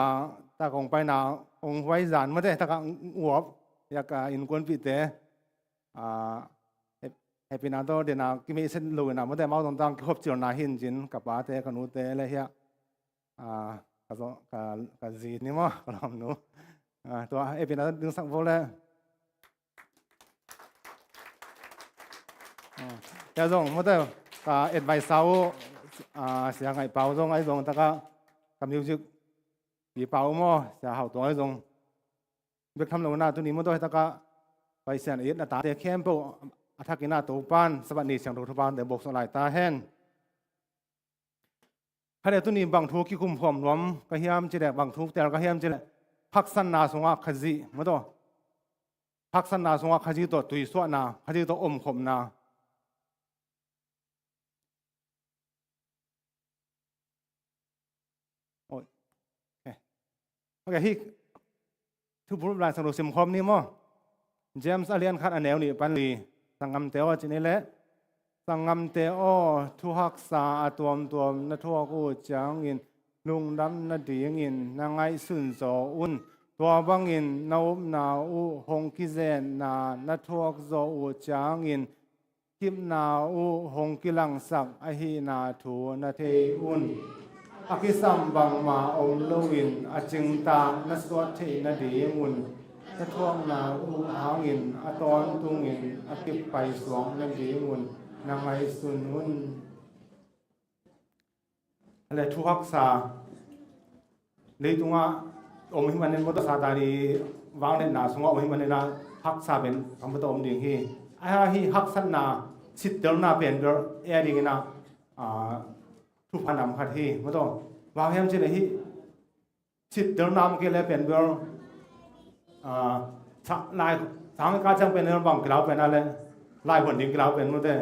tak hong paina hong huai zan maw te, tak ah uap yak, a, innkuanpihte, a, heh-, hehpihna tawh deihna kimeisat lo in ah maw te, amau tungtang kikhop cilna hi in cin, ka pate, ka nute le hiah, a, ka zaw, ka, ka zi ni maw, ka lawmnu. A, tua hehpihna dingsak vo le. A, tua zong maw te, ka adviser uh, a, Sia Ngaih Pau zong, ahi zong tak ah ka music pi pau maw, Sia Hau Tuang ahi zong bek tham lo in ah tuni maw te, tak ah Pasian a itna tate khempeuh a thakin ah Topa'n Sabbath ni siangtho thupha te buaksak lai ta hen. Kha le tuni bang thu kikum khawm nuam ka hiam cih leh, bang thu tel ka hiam cih leh, haksatna sungah Khazih maw te, haksatna sungah Khazih tawh tuisuahna, Khazih tawh omkhopna. Oi. Eh. Ok, hih thuphur Lai Siangtho simkhawm ni maw? James a lian khat a neu nih pan li. Sanggamte aw, ci ni leh. Sanggamte aw, thuhaksa a tuamtuam na thuak uh ciangin lungdam nadingin na ngaihsun zaw un. Tua bangin na upna uh hong kizenna na thuak zawh uh ciangin kipna uh hong kilangsak ahihna thu na thei un. A kisam bangmah om loin a cingtak na suah theih nadingun na thuakna uh hangin a tawntungin a kip paisuak nadingun na ngaihsun un. A le thuhaksa, leitungah om hi manin mawtaw Satan i vangliatna sungah om hi manin ah haksa pen kam mawtaw om ding hi. Ahi a hi haksatna sittelna pen bel ei a dingin ah, ah, thupha nam khat hi mawtaw. Bang hiam cih leh hi sittelna om kei le pen bel, ah, sa-, lai, sang ka ciang pen bang kilau pen a le, lai huan ding kilau pen mawte.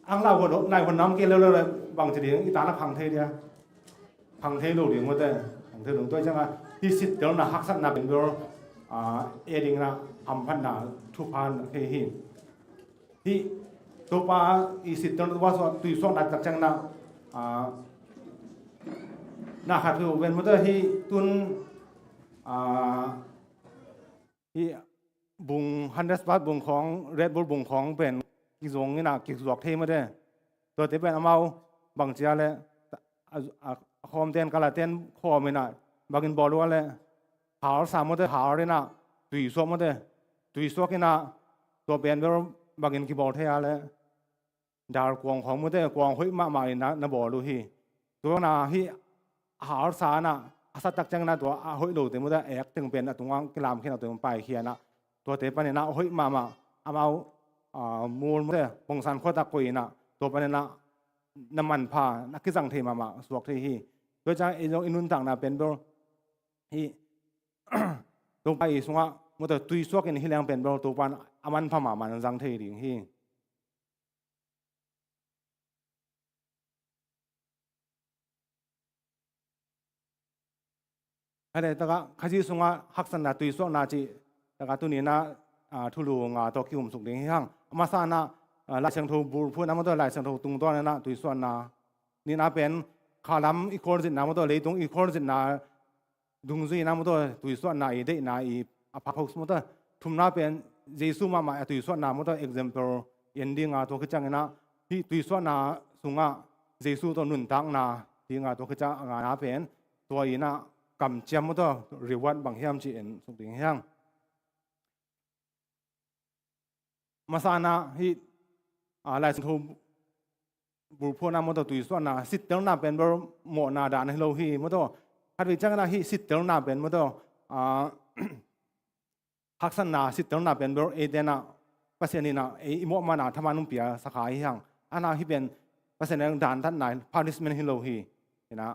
Ang lai huan, lai huan nam kei leuleu le bang ci ding, i tan a khang thei dia. Khang thei lo ding mawte. Khang thei lo tua ciang a, hi sittelna haksatna pen bel, ah, ei dingin ah hamphatna thupha thei hi. Hi, Topa i sittelna, Topa suah, tui suahna tak ciangin ah, ah, na khat hi uh ven mawte hi tun, ah, hi bung hundred spot bung khawng, Red Bull bung khawng pen kizong in ah kizuak thei mawte. Tuate pen amau bang ci a le, a, a, a khawmten kalaten khawm in ah bangin bawl uh a le, har sa mawte, har in ah tui suak mawte. Tui suak in ah tua pen bel bangin kibawl thei a le, dal kuang khawng mawte, kuang hoih mahmah in ah na bawl uh hi. Tua na hi har sa in ah a sa tak ciangin ah tua a hoih lote mawte, a ek teng pen a tungah kilam khin a tua pai khia in ah tuate panin ah hoih mahmah amau, ah, mul mawte, pongsan khuatak koih in ah tua panin ah na manpha na kizang thei mahmah suak thei hi. Tua ciang ei zong i nuntakna pen bel hi Topa i sungah mawte tui suak in hi leng pen bel Topa in a manpha mahmah na zang thei ding hi. Hale taka Khazih sungah haksatna tui suakna cih taka tuni in ah, ah, thulu nga tawh kihumsuk ding hi hang. A masa in ah, ah, Lai Siangtho bulphuhna mawte, Lai Siangtho tungtawn in ah tui suakna. Nihna pen khalam i khualzinna mawte, leitung i khualzinna dungzui in ah mawte tui suahna i deihna i a phak hoks mawte. Thumna pen Jesu mahmah a tui suahna mawte example en ding a, tua khit ciangin ah hi tui suahna sungah Jesu tawh nuntakna ding a, tua khit ciang a ngana pen tua in ah kamciam mawte reward bang hiam ci en suk ding hi hang. Masa in ah hi, ah, Lai Siangtho bulphuhna mawte tui suahna, sittelna pen bel mawhna dan hi lo hi mawte. Khatvei ciangin ah hi sittelna pen mawte, ah, haksatna sittelna pen bel eite in ah Pasian in ah ei i mawh man a thaman hong pia sa kha hi hang. A na hi pen Pasian in dan thatna, punishment hi lo hi. In ah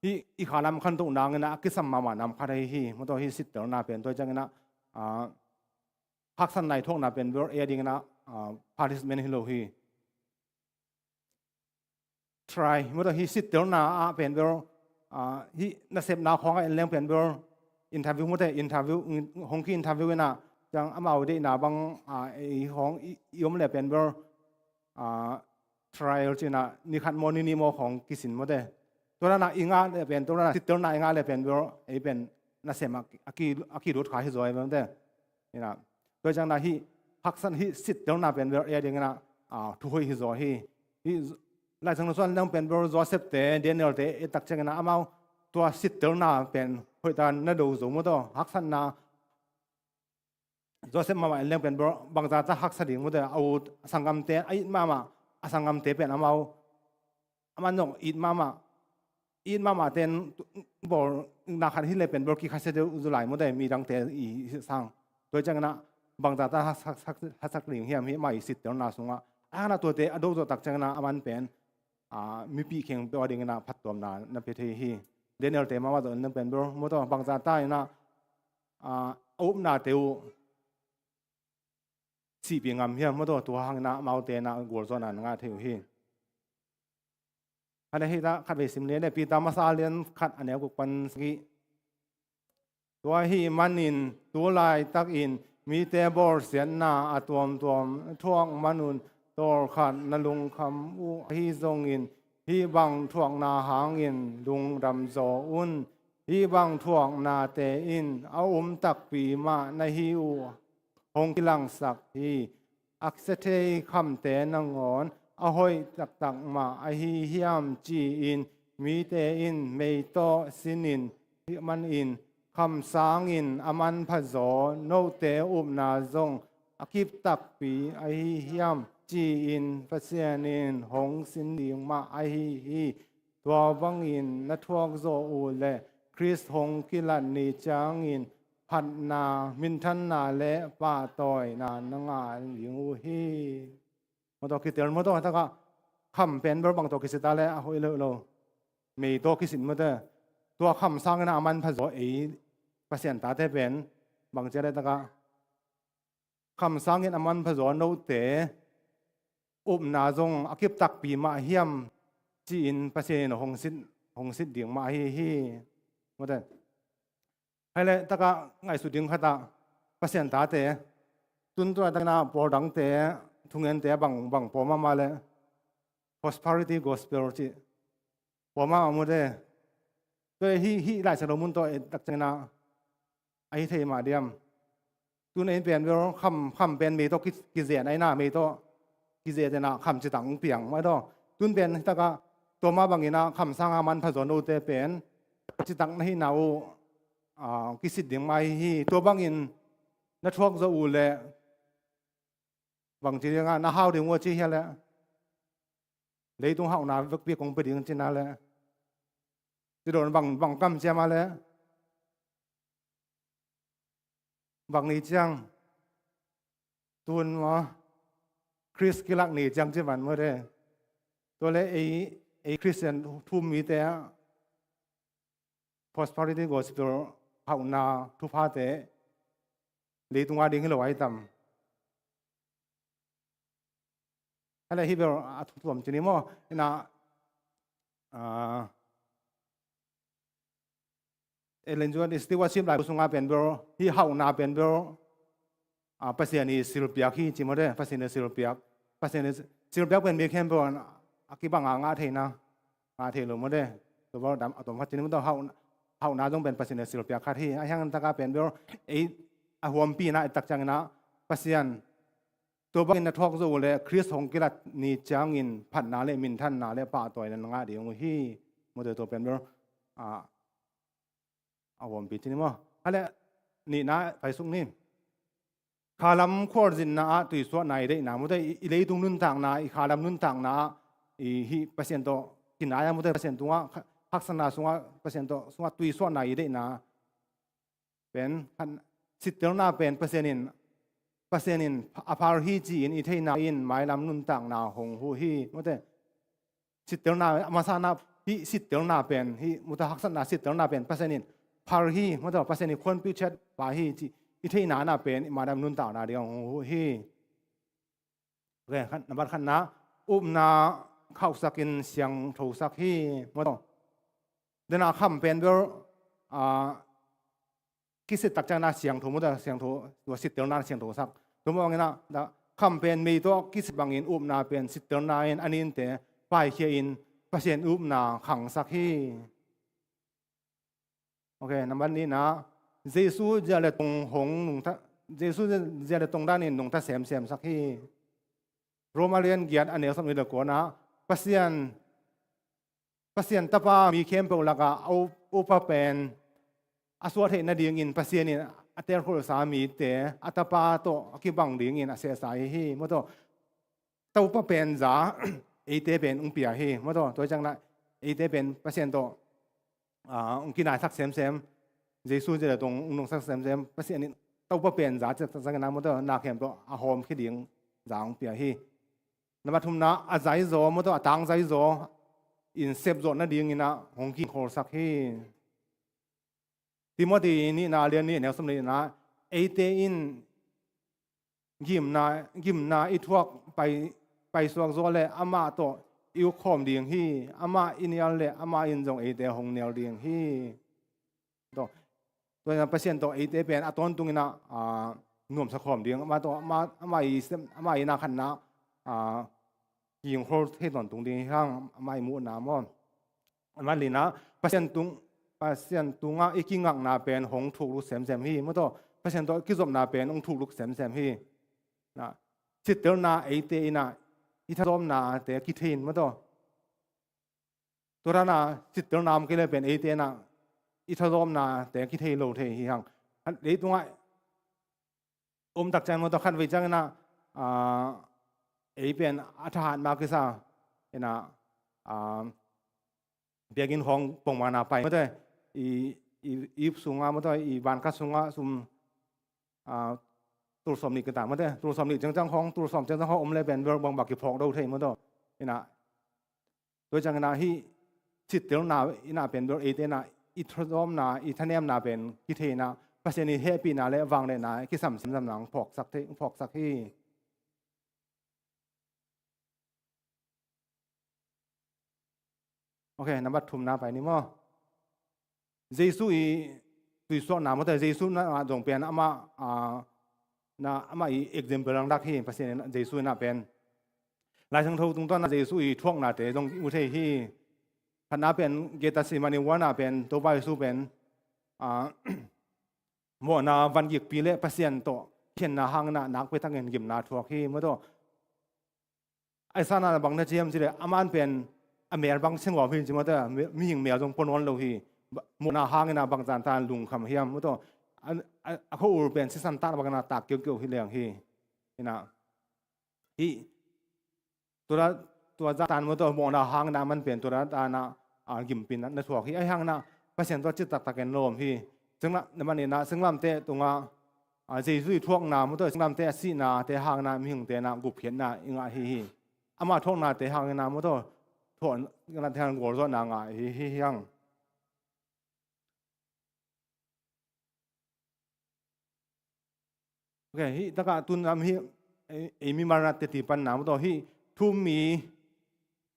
hi i khalam khantoh nangin ah a kisam mahmah nam khat hi hi mawte hi sittelna pen. Tua ciangin ah, ah, haksatna i thuakna pen bel ei a dingin ah, ah, punishment hi lo hi. Try mawte hi sittelna ah pen bel, ah, hi nasepna khawng ah en leng pen bel interview mawte, interview hong ki interview in ah ciang amau deihna bang, ah, ei khawng i, i om le pen bel, ah, trial ci in ah ni khat maw ni nih maw khawng kisin mawte. Tua dan a i ngah le pen, tua dan a sittelna i ngah le pen bel ei pen nasem a, a ki, a kilut kha hi zaw ei mawte. In ah tua ciang na hi haksat hi sittelna pen bel ei a dingin ah, ah, thu hoih hi zaw hi. Hi Lai Siangtho sungah en leng pen bel Joseph te, Daniel te i et tak ciangin ah amau tua sittelna pen hoih ta na do zo mawte. Haksatna Joseph mahmah en leng pen bel bangzah ta haksa ding mawte, a ut a sanggamte, a it mahmah a sanggamte pen amau a man zong it mahmah, it mahmah ten bawl na khat hi le pen bel kikhasia deuh zu lai mawte, midangte i sang. Tua ciangin ah bangzah ta hak, hak, hak, haksak ding hiam hi amah i sittelna sungah. A hang ah tuate a do zawh tak ciangin ah a man pen, ah, mipi khempeuh a dingin ah phattuamna na pia thei hi. Daniel te mahmah zong en leng pen bel mawte bangzah ta in ah, ah, a upnate uh sihpih ngam hiam mawte, tua hangin ah amaute in ah gualzawhna na ngah thei uh hi. Hale hi ta khatvei sim le le Peter masa lian khat a neu guk pan sagih. Tua ahih manin tu laitakin mite bawlsiatna a tuamtuam thuak man un tawlkhat na lungkham uh ahi zongin hih bang thuakna hangin lungdam zaw un. Hih bang thuaknate in a um takpi mah na hi uh hong kilangsak hi. A sia thei khamte nangawn a hoih taktak mah ahi hiam ci-in mite in mei tawh sinin hih manin kham sangin a manpha zaw, note upna zong a kip takpi ahi hiam ci-in Pasian in hong sin ding mah ahi hi. Tua bangin na thuak zawh uh leh Khrist hong kilat ni ciangin phatna, minthanna le pahtawina na ngah ding uh hi. Mawtaw kitel mawtaw takah kham pen bel bang tawh kisita le a hoih lo lo. Mei tawh kisit mawtaw. Tua kham sangin a manpha zaw ei Pasian tate pen bang cia le takah kham sangin a manpha zaw note upna zong a kip takpi mah hiam ci-in Pasian in hong sit, hong sit ding mah ahi hi. Mawtaw. Hai le takah ngaihsut ding khatah Pasian tate tun tua takna pawl dangte thungente bang, bang pawl mahmah le prosperity gospel cih pawl mahmah mawtaw. Tua hi, hi laisa lo mun tawh e takcangina ahi thei mah diam. Tun ei pen bel kham, kham pen mei tawh ki, kizia na ina mei tawh kizia tena kham citak piang mawtaw. Tun pen takah tua mah bangina kham sanga manpha zaw note pen citak na hihna uh kisit ding mah hi. Tua bangin na thuak zo uh le bang ci dinga na hau ding uh a ci hia le leitung hauhna vekpi kong pe ding cina le ci dawn bang, bang kam ciama le bang ni ciang tun maw Khrist kilak ni ciang ci man mawtaw. Tua le ei, ei Khristian thu-um mite ah prosperity gospel hauhna thuphate leitunga ding hi lo ai tam. Hale hi bel a thutuam cini maw ina Ellen G. White stewardship lai sunga pen bel hi hauhna pen bel Pasian i silpiak hi ci mawtaw. Pasian i silpiak, Pasian i silpiak pen mi khempeuh a kibanga ngah theina ngah thei lo mawtaw. Tua bel a tom khat cini mawtaw. Hauhna zong pen Pasian i silpiak khat hi. A hiang taka pen bel ei a huampina i takcangina Pasian tua bangin na thuak zo uh le Khrist hong kilat ni ciangin phatna le minthanna le pahtawina na ngah ding uh hi. Mawtaw tua pen bel a huampi cini maw. Hale nihna paisuk ni. Khalam khualzinna ah tuisuahna i deihna mawtaw. I, i leitung nuntakna, i khalam nuntakna ah i hi Pasian tawh kinai a mawtaw. Pasian tungah haksatna sungah Pasian tawh sungah tuisuahna i deihna pen khan sittelna pen Pasian in, Pasian in a phal hi ci-in i theihna in mailam nuntakna hong huh hi. Mawtaw sittelna a masana hi sittelna pen hi mawtaw haksatna sittelna pen Pasian in phal hi mawtaw. Pasian in khuanpih ciat pa hi ci i theihna na pen i mailam nuntakna ding hong huh hi. Okay, khat, nambat khatna upna khauhsakin siangthosak hi mawtaw. Dena kham pen bel kisit takcangna siangtho mawtaw. Siangtho tua sittelna siangthosak tua mawngina kham pen mei tawh kisit bangin upna pen sittelna in a ninte paikhia in Pasian upna khangsak hi. Okay, nambat nihna Jesu zia le tong hong nungta, Jesu zia le tong danin nungta semsemsak hi. Roma lian giat a neu sawmnih le kuana Pasian, Pasian Tapa mi khempeuh lakah a upa pen a suah theih nadingin Pasian in a telkholhsa mite a Tapa tawh a kibang dingin a sehsa hi hi mawtaw. Topa pen za eite pen ung pia hi mawtaw. Tua ciangna eite pen Pasian tawh ung kinaisak semsem. Jesu zia le tong ung nungsak semsem. Pasian in Topa pen za ciaksak sangina mawtaw na khempeuh a hawmkhia ding za ung pia hi. Nambat thumna a zaizaw mawtaw a tang zaizaw in sepzawh nadingina hong kingkholsak hi. Timothy nihna lian nih neu sawmnihna eite in gimna, gimna i thuak pai, paisuak zaw le amah tawh i ukkhawm ding hi. Amah i nial le amah in zong eite hong nial ding hi. Tua, tua Pasian tawh eite pen a tawntungina nuamsa khawm ding. Amah tawh amah, amah i sem, amah i na khatna kingkhol thei tawntung ding hi hang. Amah i muhna maw. Amah lina Pasian tung, Pasian tungah i kingakna pen hong thukluk semsem hi mawtaw. Pasian tawh i kizopna pen hong thukluk semsem hi. Sittelna eite ina i thazawmnate kithei in mawtaw. Tua dana sittelna om kei le pen eite ina i thazawmnate kithei lo thei hi hang. Leitungah um takciang mawtaw khatvei ciangina ei pen a thahat ma kisa ina biakinn khawng pongmana pai mawtaw. I i, i ip sungah maw taw, i van khat sungah sum, ah, tul sawm nih kita maw taw, tul sawm nih ciangciang khawng, tul sawm ciangciang khawng om le pen bel bangbang kiphawk do thei maw taw. Ina, tua ciang ina hih sittelna ina pen bel eite ina i thazawmna, i thanemna pen kithei ina, Pasian i hehpihna le vangliatna kisam semsam nang phawksak thei, phawksak hi. Ok, nambat thumna pai ni maw. Jesu i tuisuakna maw taw, Jesu na zong pen amah, ah, na amah i example langdak hi, Pasian in Jesu ina pen. Lai Siangtho tungtawn na Jesu i thuaknate zong i mu thei hi. Khatna pen Gethsemane huana pen Topa Jesu pen, ah, mawhna van gikpi le Pasian tawh khenna hang ina nakpi takin gimna thuak hi maw taw. Ahi zongin bang na ci hiam cih leh, aman pen a mel bang siangawm hi ci maw taw, mi, mihing mel zong pua nawn lo hi. Ba, mawhna hang ina bangzah tan lungkham hiam maw taw. A, a, a khua-ul pen sisan tak bang ina tak kiukiu hi leng hi. Ina, hih, tua, tua zah tan maw taw, mawhna hang ina aman pen tua zah tan a, a, gimpi na, na thuak hi. Ahi hang ina Pasian tawh cih taktak en lawm hi. Singlam, na man ina singlamteh tungah, a, Jesu i thuakna maw taw, singlamteh a sihnate hang ina mihingte ina gupkhiatna i ngah hi hi. Ama thuaknate hang ina maw taw, thuaknate hang gualzawhna ngah hi, hi, hi hang. Ok, hih takah tun lam hih, ei, ei mimal na teti panna maw taw, hih thu-um mi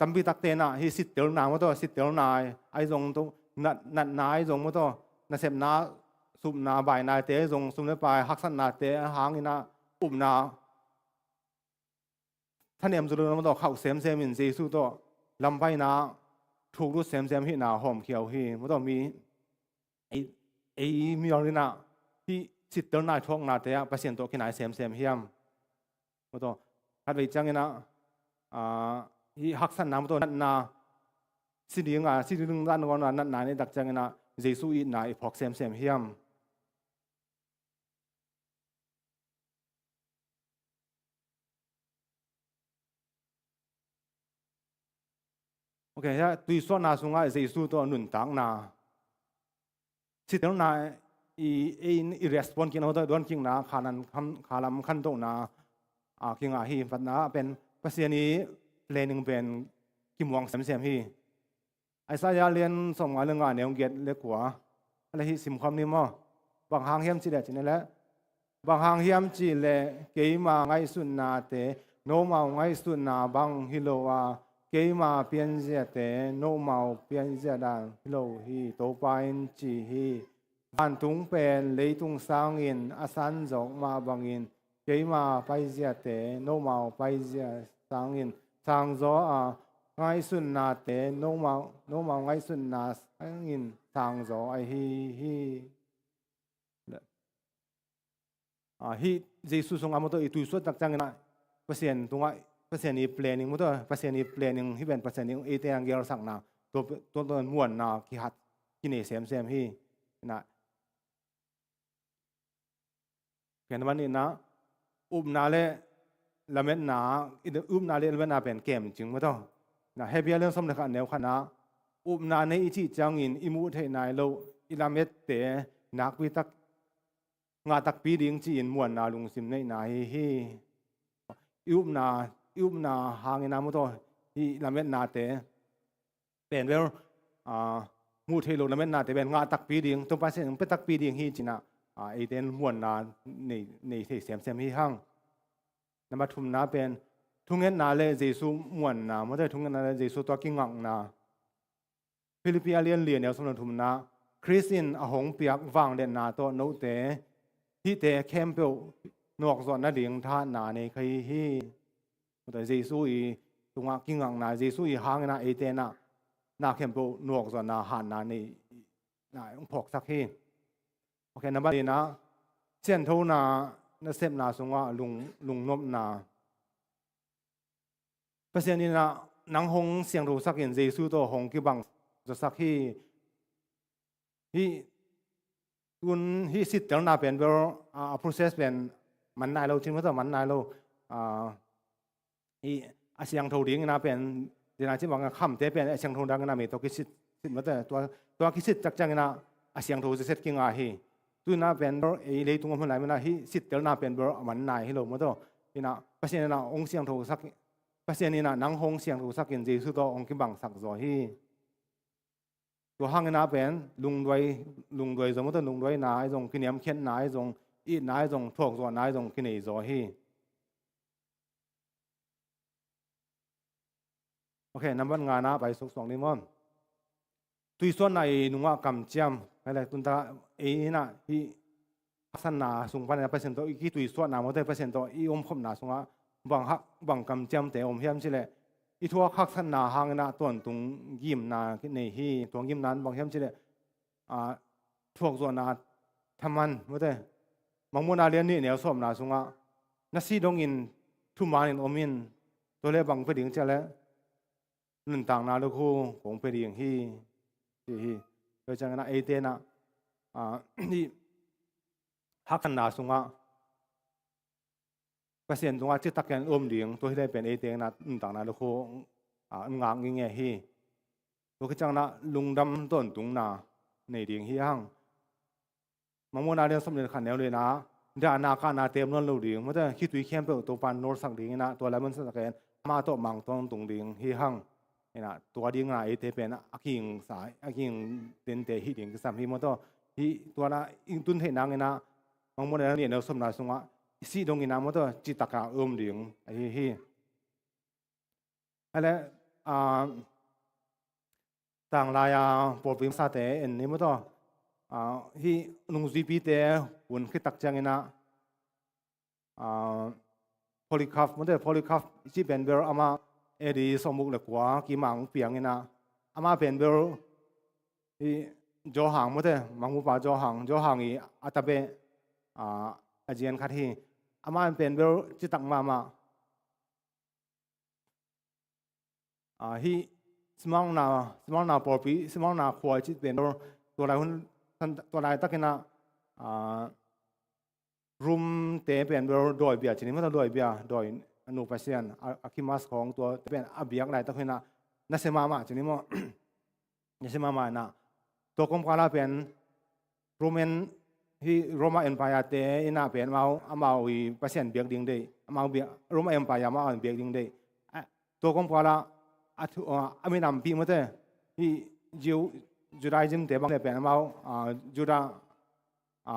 tampi takte ina hih sittelna maw taw, sittelna ahi zong, tua nat, natna ahi zong maw taw, nasepna, supna, bainate ahi zong, sum le pai haksatnate hang ina upna thanem zo lo maw taw, khauh semsem in Jesu tawh lampai ina thuk lut semsem hihna hawmkhia uh hi maw taw. Mi ei, ei mimal ina hih sittelna i thuaknate ah Pasian tawh kinai semsem hiam maw taw. Khatvei ciang ina, ah, hih haksatna maw taw, natna, si ding a, si ding dan ngawna natna i neih tak ciang ina Jesu itna i phawk semsem hiam. Ok, hih tuisuakna sungah Jesu tawh nuntakna. Sittelna i, i, i respond kikna, dawn kikna, khalam khan, khalam khantohna, a, kingah hi. Patna pen Pasian i planning pen kimuang semsem hi. Isaiah lian sawmnga le nga, neu giat le kua. A le hih simkhawm ni maw. Bang hang hiam cih leh, cih leh, bang hang hiam cih leh, keima ngaihsutnate nomau ngaihsutna bang hi lo a, keima pianziate nomau pianzia dan hi lo hi, Topa in ci hi. Vantung pen leitung sangin a sanzawk mah bangin, keima paiziate nomau paizia sangin sangzaw a, ngaihsutnate nomau, nomau ngaihsutna sangin sangzaw ahi hi. Ah, hih Jesu sungah maw taw i tuisuak tak ciang ina Pasian tungah, Pasian i planning maw taw, Pasian i planning hih pen Pasian i eite a geelsakna, tua, tua, tua muanna kihat, kinei semsem hi. Ina, ken man ina, upna le lametna, i upna le lametna pen kemcing maw taw. Na Hebru lian sawm le khat, neu khatna, upna nei i cih ciangin i muh theih nai lo, i lamette nakpi tak ngah takpi ding ci-in muanna lungsim neihna hi hi. I upna, i upna hang ina maw taw, hih lametnate pen bel, ah, muh theih lo lametnate pen ngah takpi ding, Topa Pasian in pia takpi ding hi ci-in ah, ah, eite in muanna nei, nei thei semsem hi hang. Nambat thumna pen thungetna le Jesu muanna, maw taw, thungetna le Jesu tawh kingakna. Philippi a lian li, neu sawm le thumna, Khrist in a hong piak vangliatna tawh note hihte khempeuh nuakzawh nading thahatna nei kha hi hi. Maw taw, Jesu i tungah kingakna, Jesu i hang ina eite in ah na khempeuh nuakzawhna, hatna neihna hong phawksak hi. Ok, nambat lina, sianthona nasepna sungah lung, lungnopna. Pasian in ah nang hong siangthosak in Jesu tawh hong kibang zawsak hi. Hih, tun hih sittelna pen bel, a, a process pen man nai lo, cin maw taw, man nai lo. A, hih a siangtho ding ina pen, dina cin bang khamte pen a siangtho ding ina mei tawh kisit, sit maw taw, tua, tua kisit tak ciang ina a siangtho siset kinga hi. Tu-in ah pen bel ei leitung om hun lai manin ah hih sittelna pen bel a man nai hi lo maw taw. In ah Pasian in ah hong siangthosak, Pasian in ah nang hong siangthosak in Jesu tawh hong kibangsak zaw hi. Tua hangin ah pen lungduai, lungduai zaw maw taw, lungduaina ahi zong, kiniamkhiatna ahi zong, itna ahi zong, thuakzawhna ahi zong kinei zaw hi. Ok, nambat nga na pai suksuak ni maw. Tuisuahna i nungah kamciam, hei le tunta ei in ah hih haksatna sung panin ah Pasian tawh i kituisuahna maw taw, Pasian tawh i omkhopna sungah bang hak, bang kamciamte om hiam cih leh, i thuak haksatna hangin ah tawntung gimna kinei hi. Tua gimna in bang hiam cih leh, a, thuakzawhna thaman maw taw, Mangmuhna lian nih neu sawmna sungah, na sih dongin thumanin om in, tua leh bang pia ding cih leh nuntakna lukhu kong pia ding hi, ci hi. Tua ciangin ah eite in ah, a, hih haksatna sungah Pasian tungah citakin om ding, tua hi leh pen eite in ah nuntakna lukhu, a, ngak ngingei hi. Tua khit ciangin ah lungdam tawntungna nei ding hi hang. Mangmuhna lian sawm lian khat neu lian ah, dahna kahnate om nawn lo ding maw taw, khitui khempeuh Topa'n nawlsak dingin ah, tua lai mun sa takin amah tawh mang tawntung ding hi hang. In ah tua dingin ah eite pen a kingsa, a king tente hih ding kisam hi maw taw. Hih tua in ah i tun theih nangin ah Mangmuhna lian nih neu sawmna sungah i sih dongin ah maw taw, citakin om ding ahi hi. Hei le, a, tanglai-a pawlpi masate en ni maw taw. A, hih nungzuipite hun khit tak ciangin ah, a, Polycarp maw taw, Polycarp cih pen bel amah A D sawmguk le kua kim ah piang in ah, amah pen bel hih Johan maw taw, Mangmupa Johan, Johan i a tabeh, a, a zian khat hi. Amah pen bel citak mahmah. A, hih Smyrna, Smyrna pawlpi, Smyrna khua i cih pen bel tua lai hun, tua laitakin ah, a, Rome-te pen bel dawi bia ci ni maw taw, dawi bia, dawi nu pasian, a, Artemis khawng tuate pen a biak laitak hun ah nasia mahmah ci ni maw. Nasia mahmah in ah, tua kawmkal ah pen Roman, hih Roma Empire-te in ah pen amau, amau i pasian biak ding deih, amau biak, Roma Empire amau biak ding deih. A, tua kawmkal ah a thu, a, a minampi maw taw, hih Jew, Judaism-te bang le pen amau, a, Judah, a,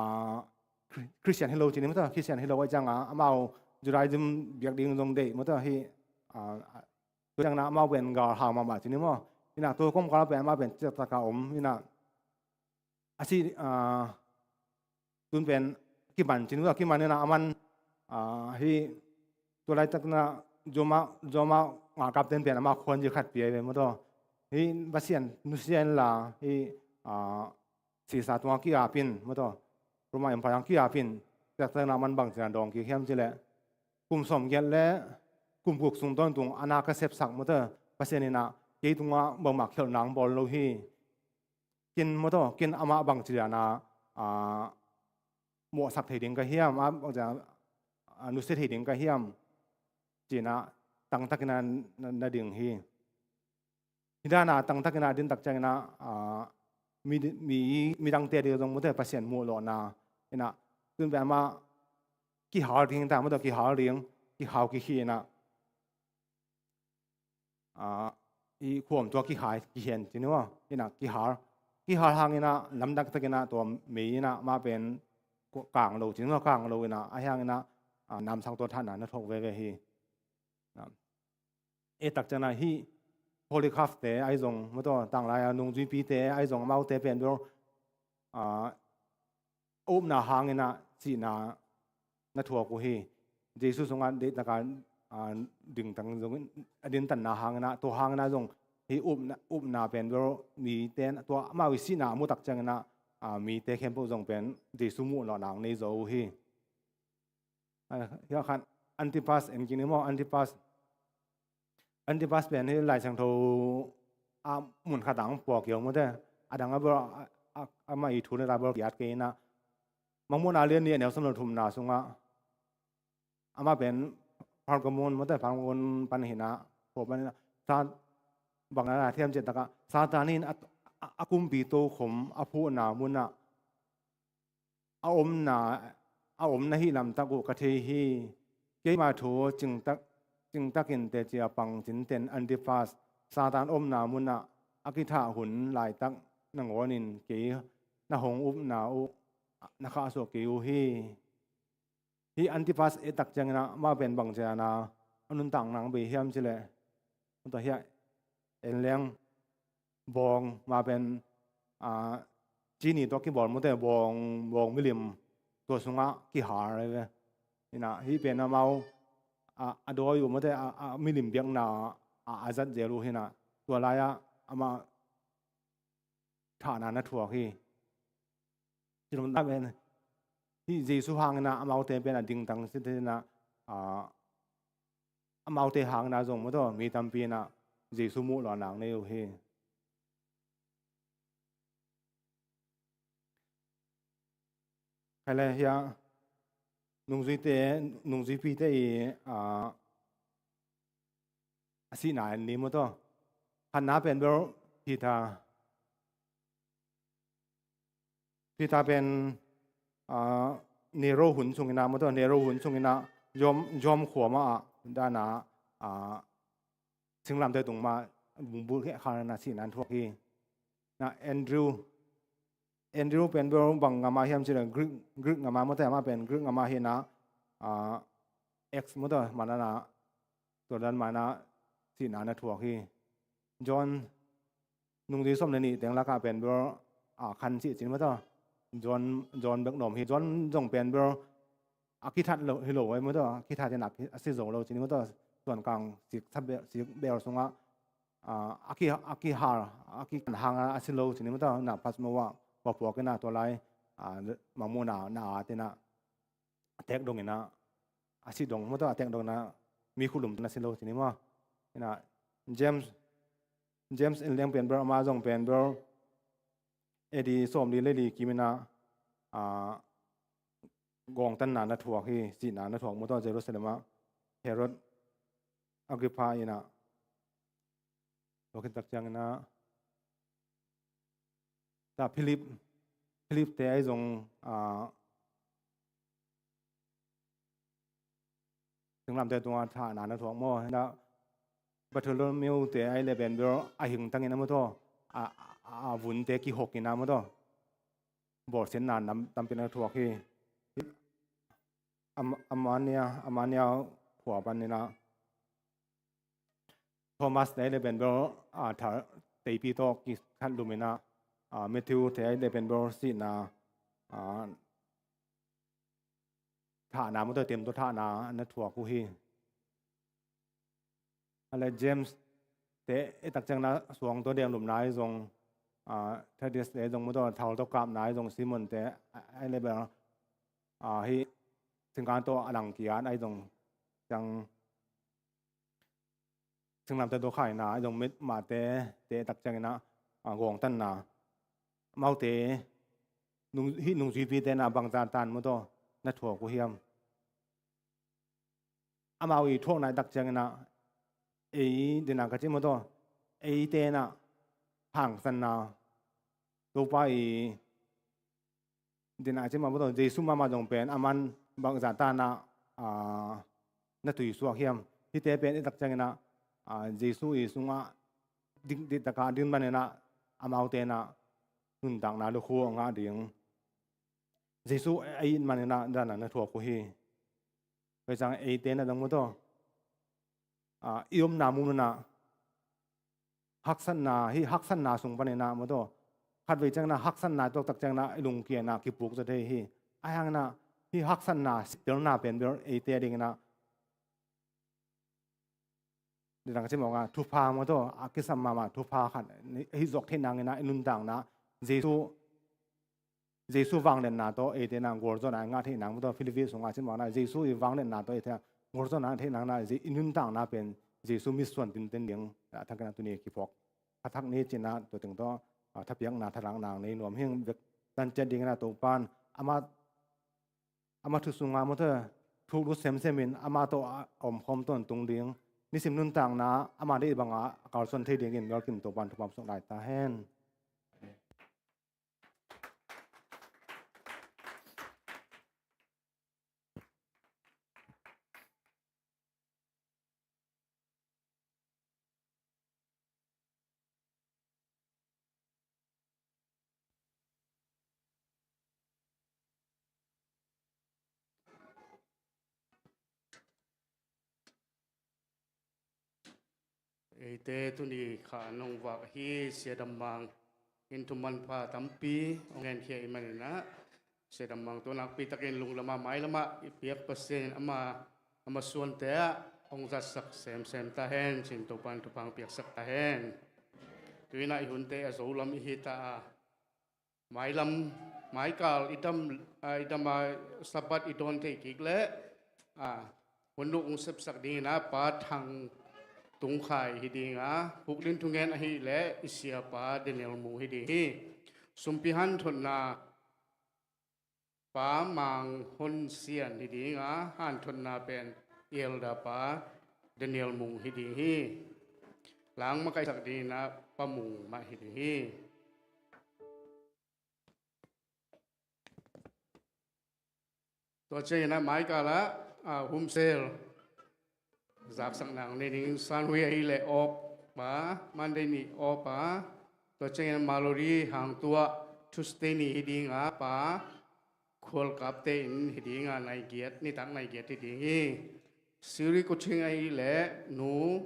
Chri-, Christian hi lo ci ni maw taw, Christian hi lo ahih ciangin ah amau Judaism biak ding zong deih maw taw, hih, a, a, tua ciangin ah amau pen galhang mahmah ci ni maw. In ah tua kawmkal ah pen amau pen citak takin om in ah, a si, a, tun pen kiman ci ni maw taw, kiman in ah aman, a, hih tua laitakin ah Roma, Roma galkapte'n pen amah khuanzi khat pia hi ve maw taw. Hih Pasian nusia inla, hih, a, Caesar tungah ki-ap in maw taw, Roma Empire tungah ki-ap in, citak takin ah aman bangci in ah dawng kik hiam cih leh, kum sawmgiat le kum guk sung tawntung a na ka sepsak maw taw, Pasian in ah kei tungah bangmah khialhna hong bawl lo hi. Ken maw taw, ken amah bangci in ah, a, mawhsak thei ding ka hiam, a, bangci in ah, a, nusia thei ding ka hiam, ci-in ah tangtakin ah na, na ding hi. Hih dan ah tangtakin ah din tak ciangin ah, a, mi, mi, midangte ading zong maw taw Pasian muh lawhna in ah, tun pen amah kihal ding ta maw taw, kihal ding, kihau kikhih in ah, a, i khuam tua kikhai, kihen ci ni maw, in ah kihal, kihal hangin ah lamdang takin ah tua mei in ah amah pen kang lo ci ni maw, kang lo in ah, ahi hangin ah, a, namsau tua thatna na thuak veve hi. A, et tak ciangin ah hih Polycarp-te ahi zong maw taw, tanglai-a nungzuipite ahi zong, amaute pen bel, a, a upna hangin ah sihna na thuak uh hi. Jesu sungah deihtakin, a, dingtang zong, a dintanna hangin ah, tua hangin ah zong hih upna, upna pen bel mite in ah tua amau i sihna a mu tak ciangin ah, a, mite khempeuh zong pen Jesu muh lawhna hong nei zaw uh hi. A, hiah khan Antipas en kik ni maw, Antipas. Antipas pen hih Lai Siangtho a mun khat ah hong pua kei uh maw taw. A dang a bel, a, a, amah i thu na ta bel ki-at kei in ah. Mangmuhna lian nih a neu sawm le thumna sungah, amah pen Pergamum maw taw, Pergamum pan hi in ah, khua pan hi in ah, sa, bang na na thiam cih tak ah, Satan in a, a kumpi tokhom a phuhna munah a omna, a omna hi lamtak uh ka thei hi. Keima thu cingtak, cingtakin teci a pang cinten Antipas Satan omna munah a kithah hun laitak nangawnin kei na hong upna uh na khahsuah kei uh hi. Hih Antipas i et tak ciangin ah, amah pen bang ciana a nuntak nang bei hiam cileh, tua hiah en leng bawng, amah pen, ah, cini tawh kibawl mawte, bawng, bawng milim tua sungah kihar ai ve. Inah hih pen amau, ah, a dawi uh mawte, ah, ah, milim biakna, ah, a zat zel uh hinah, tua lai-ah amah thahna na thuak hi. Ci lom ta pen hih Jesu hangin ah amaute pen a dingtang si te inah, ah, amaute hangin ah zong mawtaw mi tampi inah Jesu muh lo a nang nei uh hi. Khaile hiah nungzuite, nungzuipite i, ah, a sihna en ni mawtaw. Khatna pen bel Peter, Peter pen, ah, Nero hun sungin ah mawtaw, Nero hun sungin ah Rom, Rom khua mah ah dana, ah, singlamteh tung mah bungbulh khekha na sihna thuak hi. Na Andrew, Andrew pen bel bang ngam ah hiam cileh Greek, Greek ngam ah mawtaw, amah pen Greek ngam ah hinah, ah, X mawtaw, manana tua dan manah sihna na thuak hi. John nungzui sawm le nih teng lakah pen bel, ah, khan cih cin mawtaw. John, John bek nawm hi. John zong pen bel a kithat lo hi lo ai mawtaw, a kithat inah a si zo lo cin mawtaw. Suankang sik, sik bel sungah, ah, a ki, a kihar, a kikan hang a si lo cin mawtaw. Na Patmo ah puakpuak inah tua lai, ah, Mangmuhna na at inah a tek dong inah, a si dong mawtaw, a tek dong inah mi khulum na si lo cin maw. Inah James, James in leng pen bel, amah zong pen bel A D sawmli le li kim inah, ah, gawngtanna na thuak hi, sihna na thuak mawtaw, Jerusalem ah Herod Agrippa inah. Tua khit tak ciangin ah ta Philip, Philip te ai zong, ah, singlamteh tungah thahna na thuak maw. Inah Bartholomew te ai le pen bel a hingtangin ah mawtaw, a, a, a vunte kihok inah mawtaw, bawlsiatna nam tampi na thuak hi. Am-, Amania, Amania khua pan inah Thomas te le pen bel, ah, thal teipi tawh kikhat lum inah, ah, Matthew te le pen bel sihna, ah, thahna mawtaw, tem tawh thahna na thuak uh hi. A le James te i et tak ciangin ah suang tawh deng lupna ai zong, ah, Thaddeus te zong mawtaw, thal tawh kapna ai zong, Simon te ai le bel, ah, hih singkang tawh a lang kiat ai zong ciang singlamteh tawh khaina ai zong, mit mahte te tak ciangin ah, ah, gawngtanna. Amaute nung, hih nungzuipite inah bangzah tan mawtaw na thuak uh hiam? Amau i thuakna i tak ciangin ah ei dena ka ci mawtaw, eite inah hangsanna, Topa i dena ci mah mawtaw, Jesu mahmah zong pen aman bangzah tan ah, ah, na tuisuak hiam? Hihte pen i tak ciangin ah, ah, Jesu i sungah dikdiktak a din man inah amaute inah nuntakna lukhu a ngah ding. Jesu a it man inah dana na thuak uh hi. Tua ciang eite inah dang mawtaw, ah, i omna mun inah haksatna, hih haksatna sung pan inah mawtaw, khatvei ciangin ah haksatna tuaktak ciangin ah i lungkia inah kipuk zaw thei hi. Ahih hangin ah hih haksatna sittelna pen bel eite a dingin ah, dena ka ci mawk a, thupha mawtaw, a kisam mahmah thupha khat hih zawk theih nangin ah i nuntakna Jesu, Jesu vangliatna tawh eite inah gualzawhna i ngah theih nang mawtaw, Philippi sungah ci mawk inah Jesu i vangliatna tawh eite inah gualzawhna i ngah theih nangin ah i nuntakna pen Jesu mitsuan tinten ding a thakin ah tuni kiphawk a thak ni ci-in ah tua teng tawh, ah, thapiakna thalakna nei nuam hi ing. Vek tan ciat dingin ah Topa'n amah, amah thu sungah mawtaw thuk lut semsem in amah tawh a omkhawm tawntung ding, nisim nuntakna amah deih bangah a kalsuan thei dingin mialkim Topa'n thupha hong pia lai ta hen. Eite tuni kha nong vak hi, Sia Dam Mang in thu manpha tampi hong ngenkhia i maninah, Sia Dam Mang tawh nakpi takin lunglamah mailamah i piak Pasian in ama, ama suante ah hong zatsak semsem ta hen, cin Topan thupha hong piaksak ta hen. Tuinah i hunte a zo lam i hi ta a, mailam, maikal i dam, a, i dam a Sabbath i dawn thei kik leh, a, hun uh hong sepsak dinginah Pa Thang Tung Khai hi dinga, Puklin thungen ahih leh i siapa Daniel Mung hi ding hi. Sumpi hanthotna Pa Mang Hon Sian hi dinga, hanthotna pen i elder pa Daniel Mung hi ding hi. Lang makaihsak dinginah Pa Mung mah hi ding hi. Tua cianginah maikal ah, a, humsel zaksak nang ni ding, sanhui ahih leh off pa, Monday ni off pa. Tua cianginah Mallory Hang Tua, Tuesday ni hi dinga, Pa Khual Kap te in hi dinga, nai giat, nitak nai giat hi ding hi. Siri Kuching ahih leh Nu,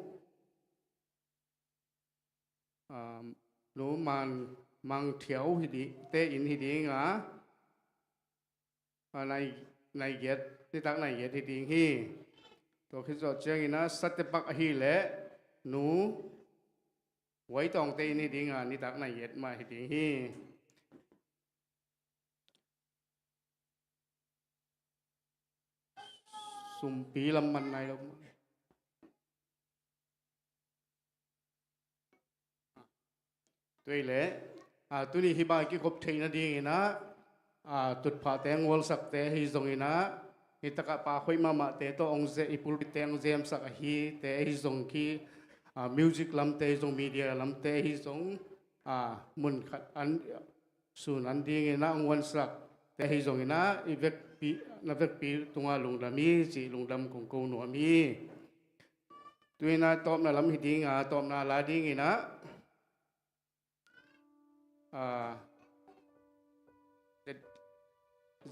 um, Nu Man Mang Thiau hi di, te in hi dinga, a, nai, nai giat, nitak nai giat hi ding hi. Tua khit zawh cianginah Satepak ahih leh Nu Wai Tawng te in hi dinga, nitak nai giat mah hi ding hi. Sumpi lam man nai lo. Tua leh, a, tuni hih bang kikhop theihna dinginah, a, tutphahte hong gualsakte ahi zonginah, hih takah pa hoih mahmahte tawh hong ze-, i pulpitte hong zemsak ahite ahi zong khi, a, music lamte ahi zong, media lamte ahi zong, a, mun khat an, sun an dinginah hong gualsakte ahi zonginah, i vekpi, na vekpi tungah lungdam hi cih lungdam kong ko nuam hi. Tuinah tawpna lam hi dinga, tawpna la dinginah, a, Z-,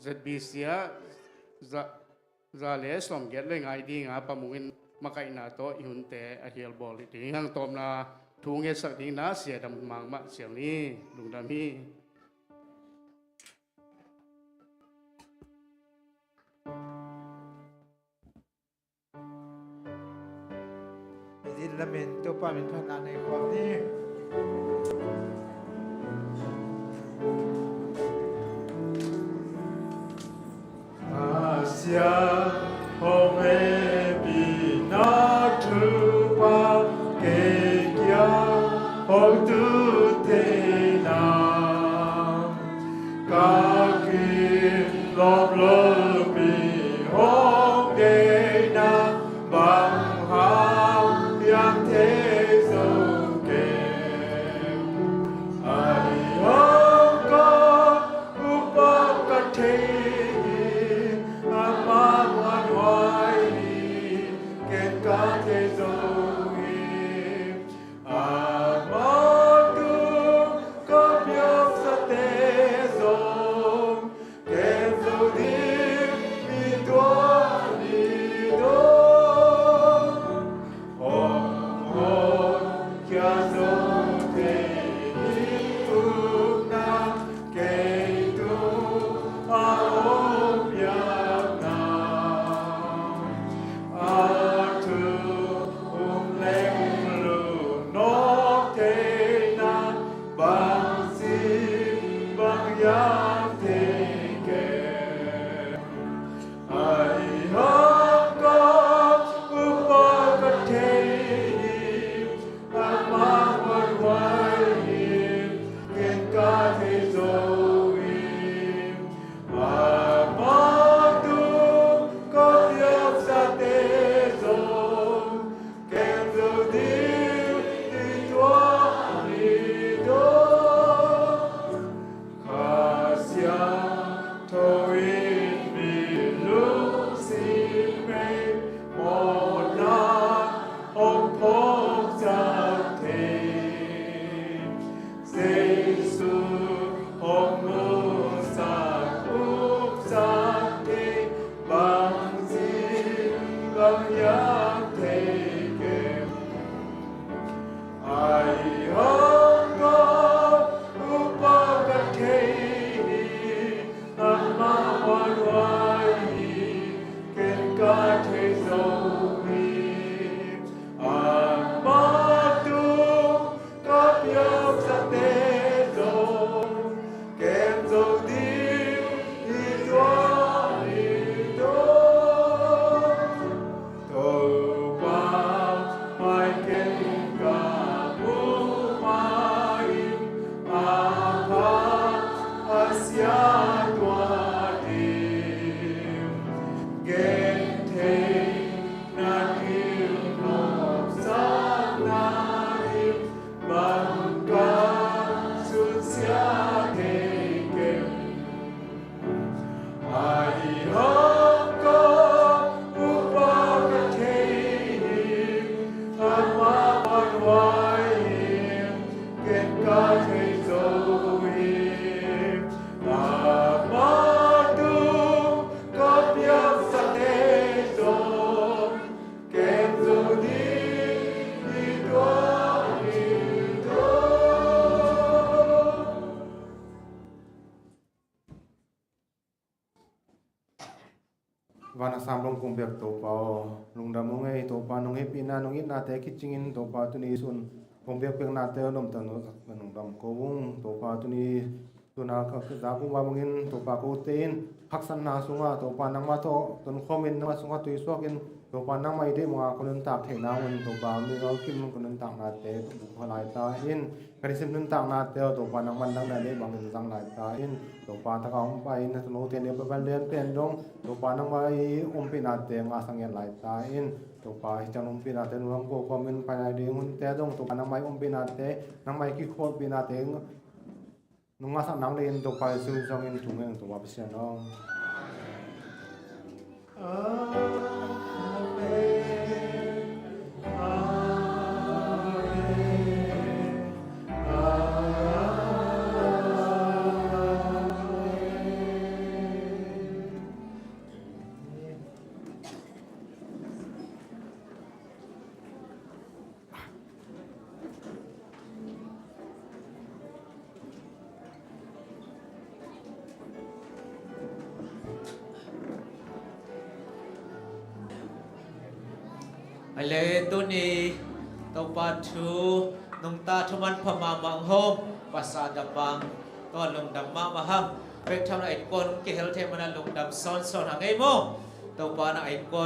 Z B C ah za, za le sawmgiat le nga hi dinga, Pa Mung in makaihna tawh i hunte a hialbawl hi ding. Hang tawpna thu ngetsak dinginah Sia Dam Mang mah cial ni, lungdam hi. Din lamin Topa min phatna nei khawm ni. Asia hong hehpihna thupha kei kia hong tu thei na. Ka kim lawm lopi hong deihna bang hang hiam thei zo kei. Ahi hong ko upa ka thei hi, amah Van a sam dong kong biak Topa aw, lungdam ung ei. Topa nong hehpihna nong itnate kicingin Topa tuni sun kong biakpiaknate lomtan uh lungdam ko ung. Topa tuni tuna ka zak uh mah bangin Topa kote in haksatna sungah Topa nangmah tawh tonkhawmin nangmah sungah tuisuakin Topa nangmah i deih mah ka nuntak theihna un Topa mimal kim ka nuntaknate bukha lai ta in. Ka nisim nuntaknate aw Topa nangman dangdang dei bangin zang lai ta in. Topa taka hong pai in a tunote ne papan lian pen dong Topa nangmah i ompihnate ngahsak ngiat lai ta in. Topa hi ciang ompihnate nunglam ko kawmin pai lai ding hunte dong Topa nangmah i ompihnate nangmah i kikholhpihnate nung ngahsak nang dei in Topa i sun zongin thungen Topa Pasian aw. A le tuni Topa thu nungta thuman pha mahmah hong hawm pasa dapang tua lungdam mahmah hang. Bek thamna innkuan hong kihel thei mana lungdam sawnsawn hang ei maw? Topa na innkuan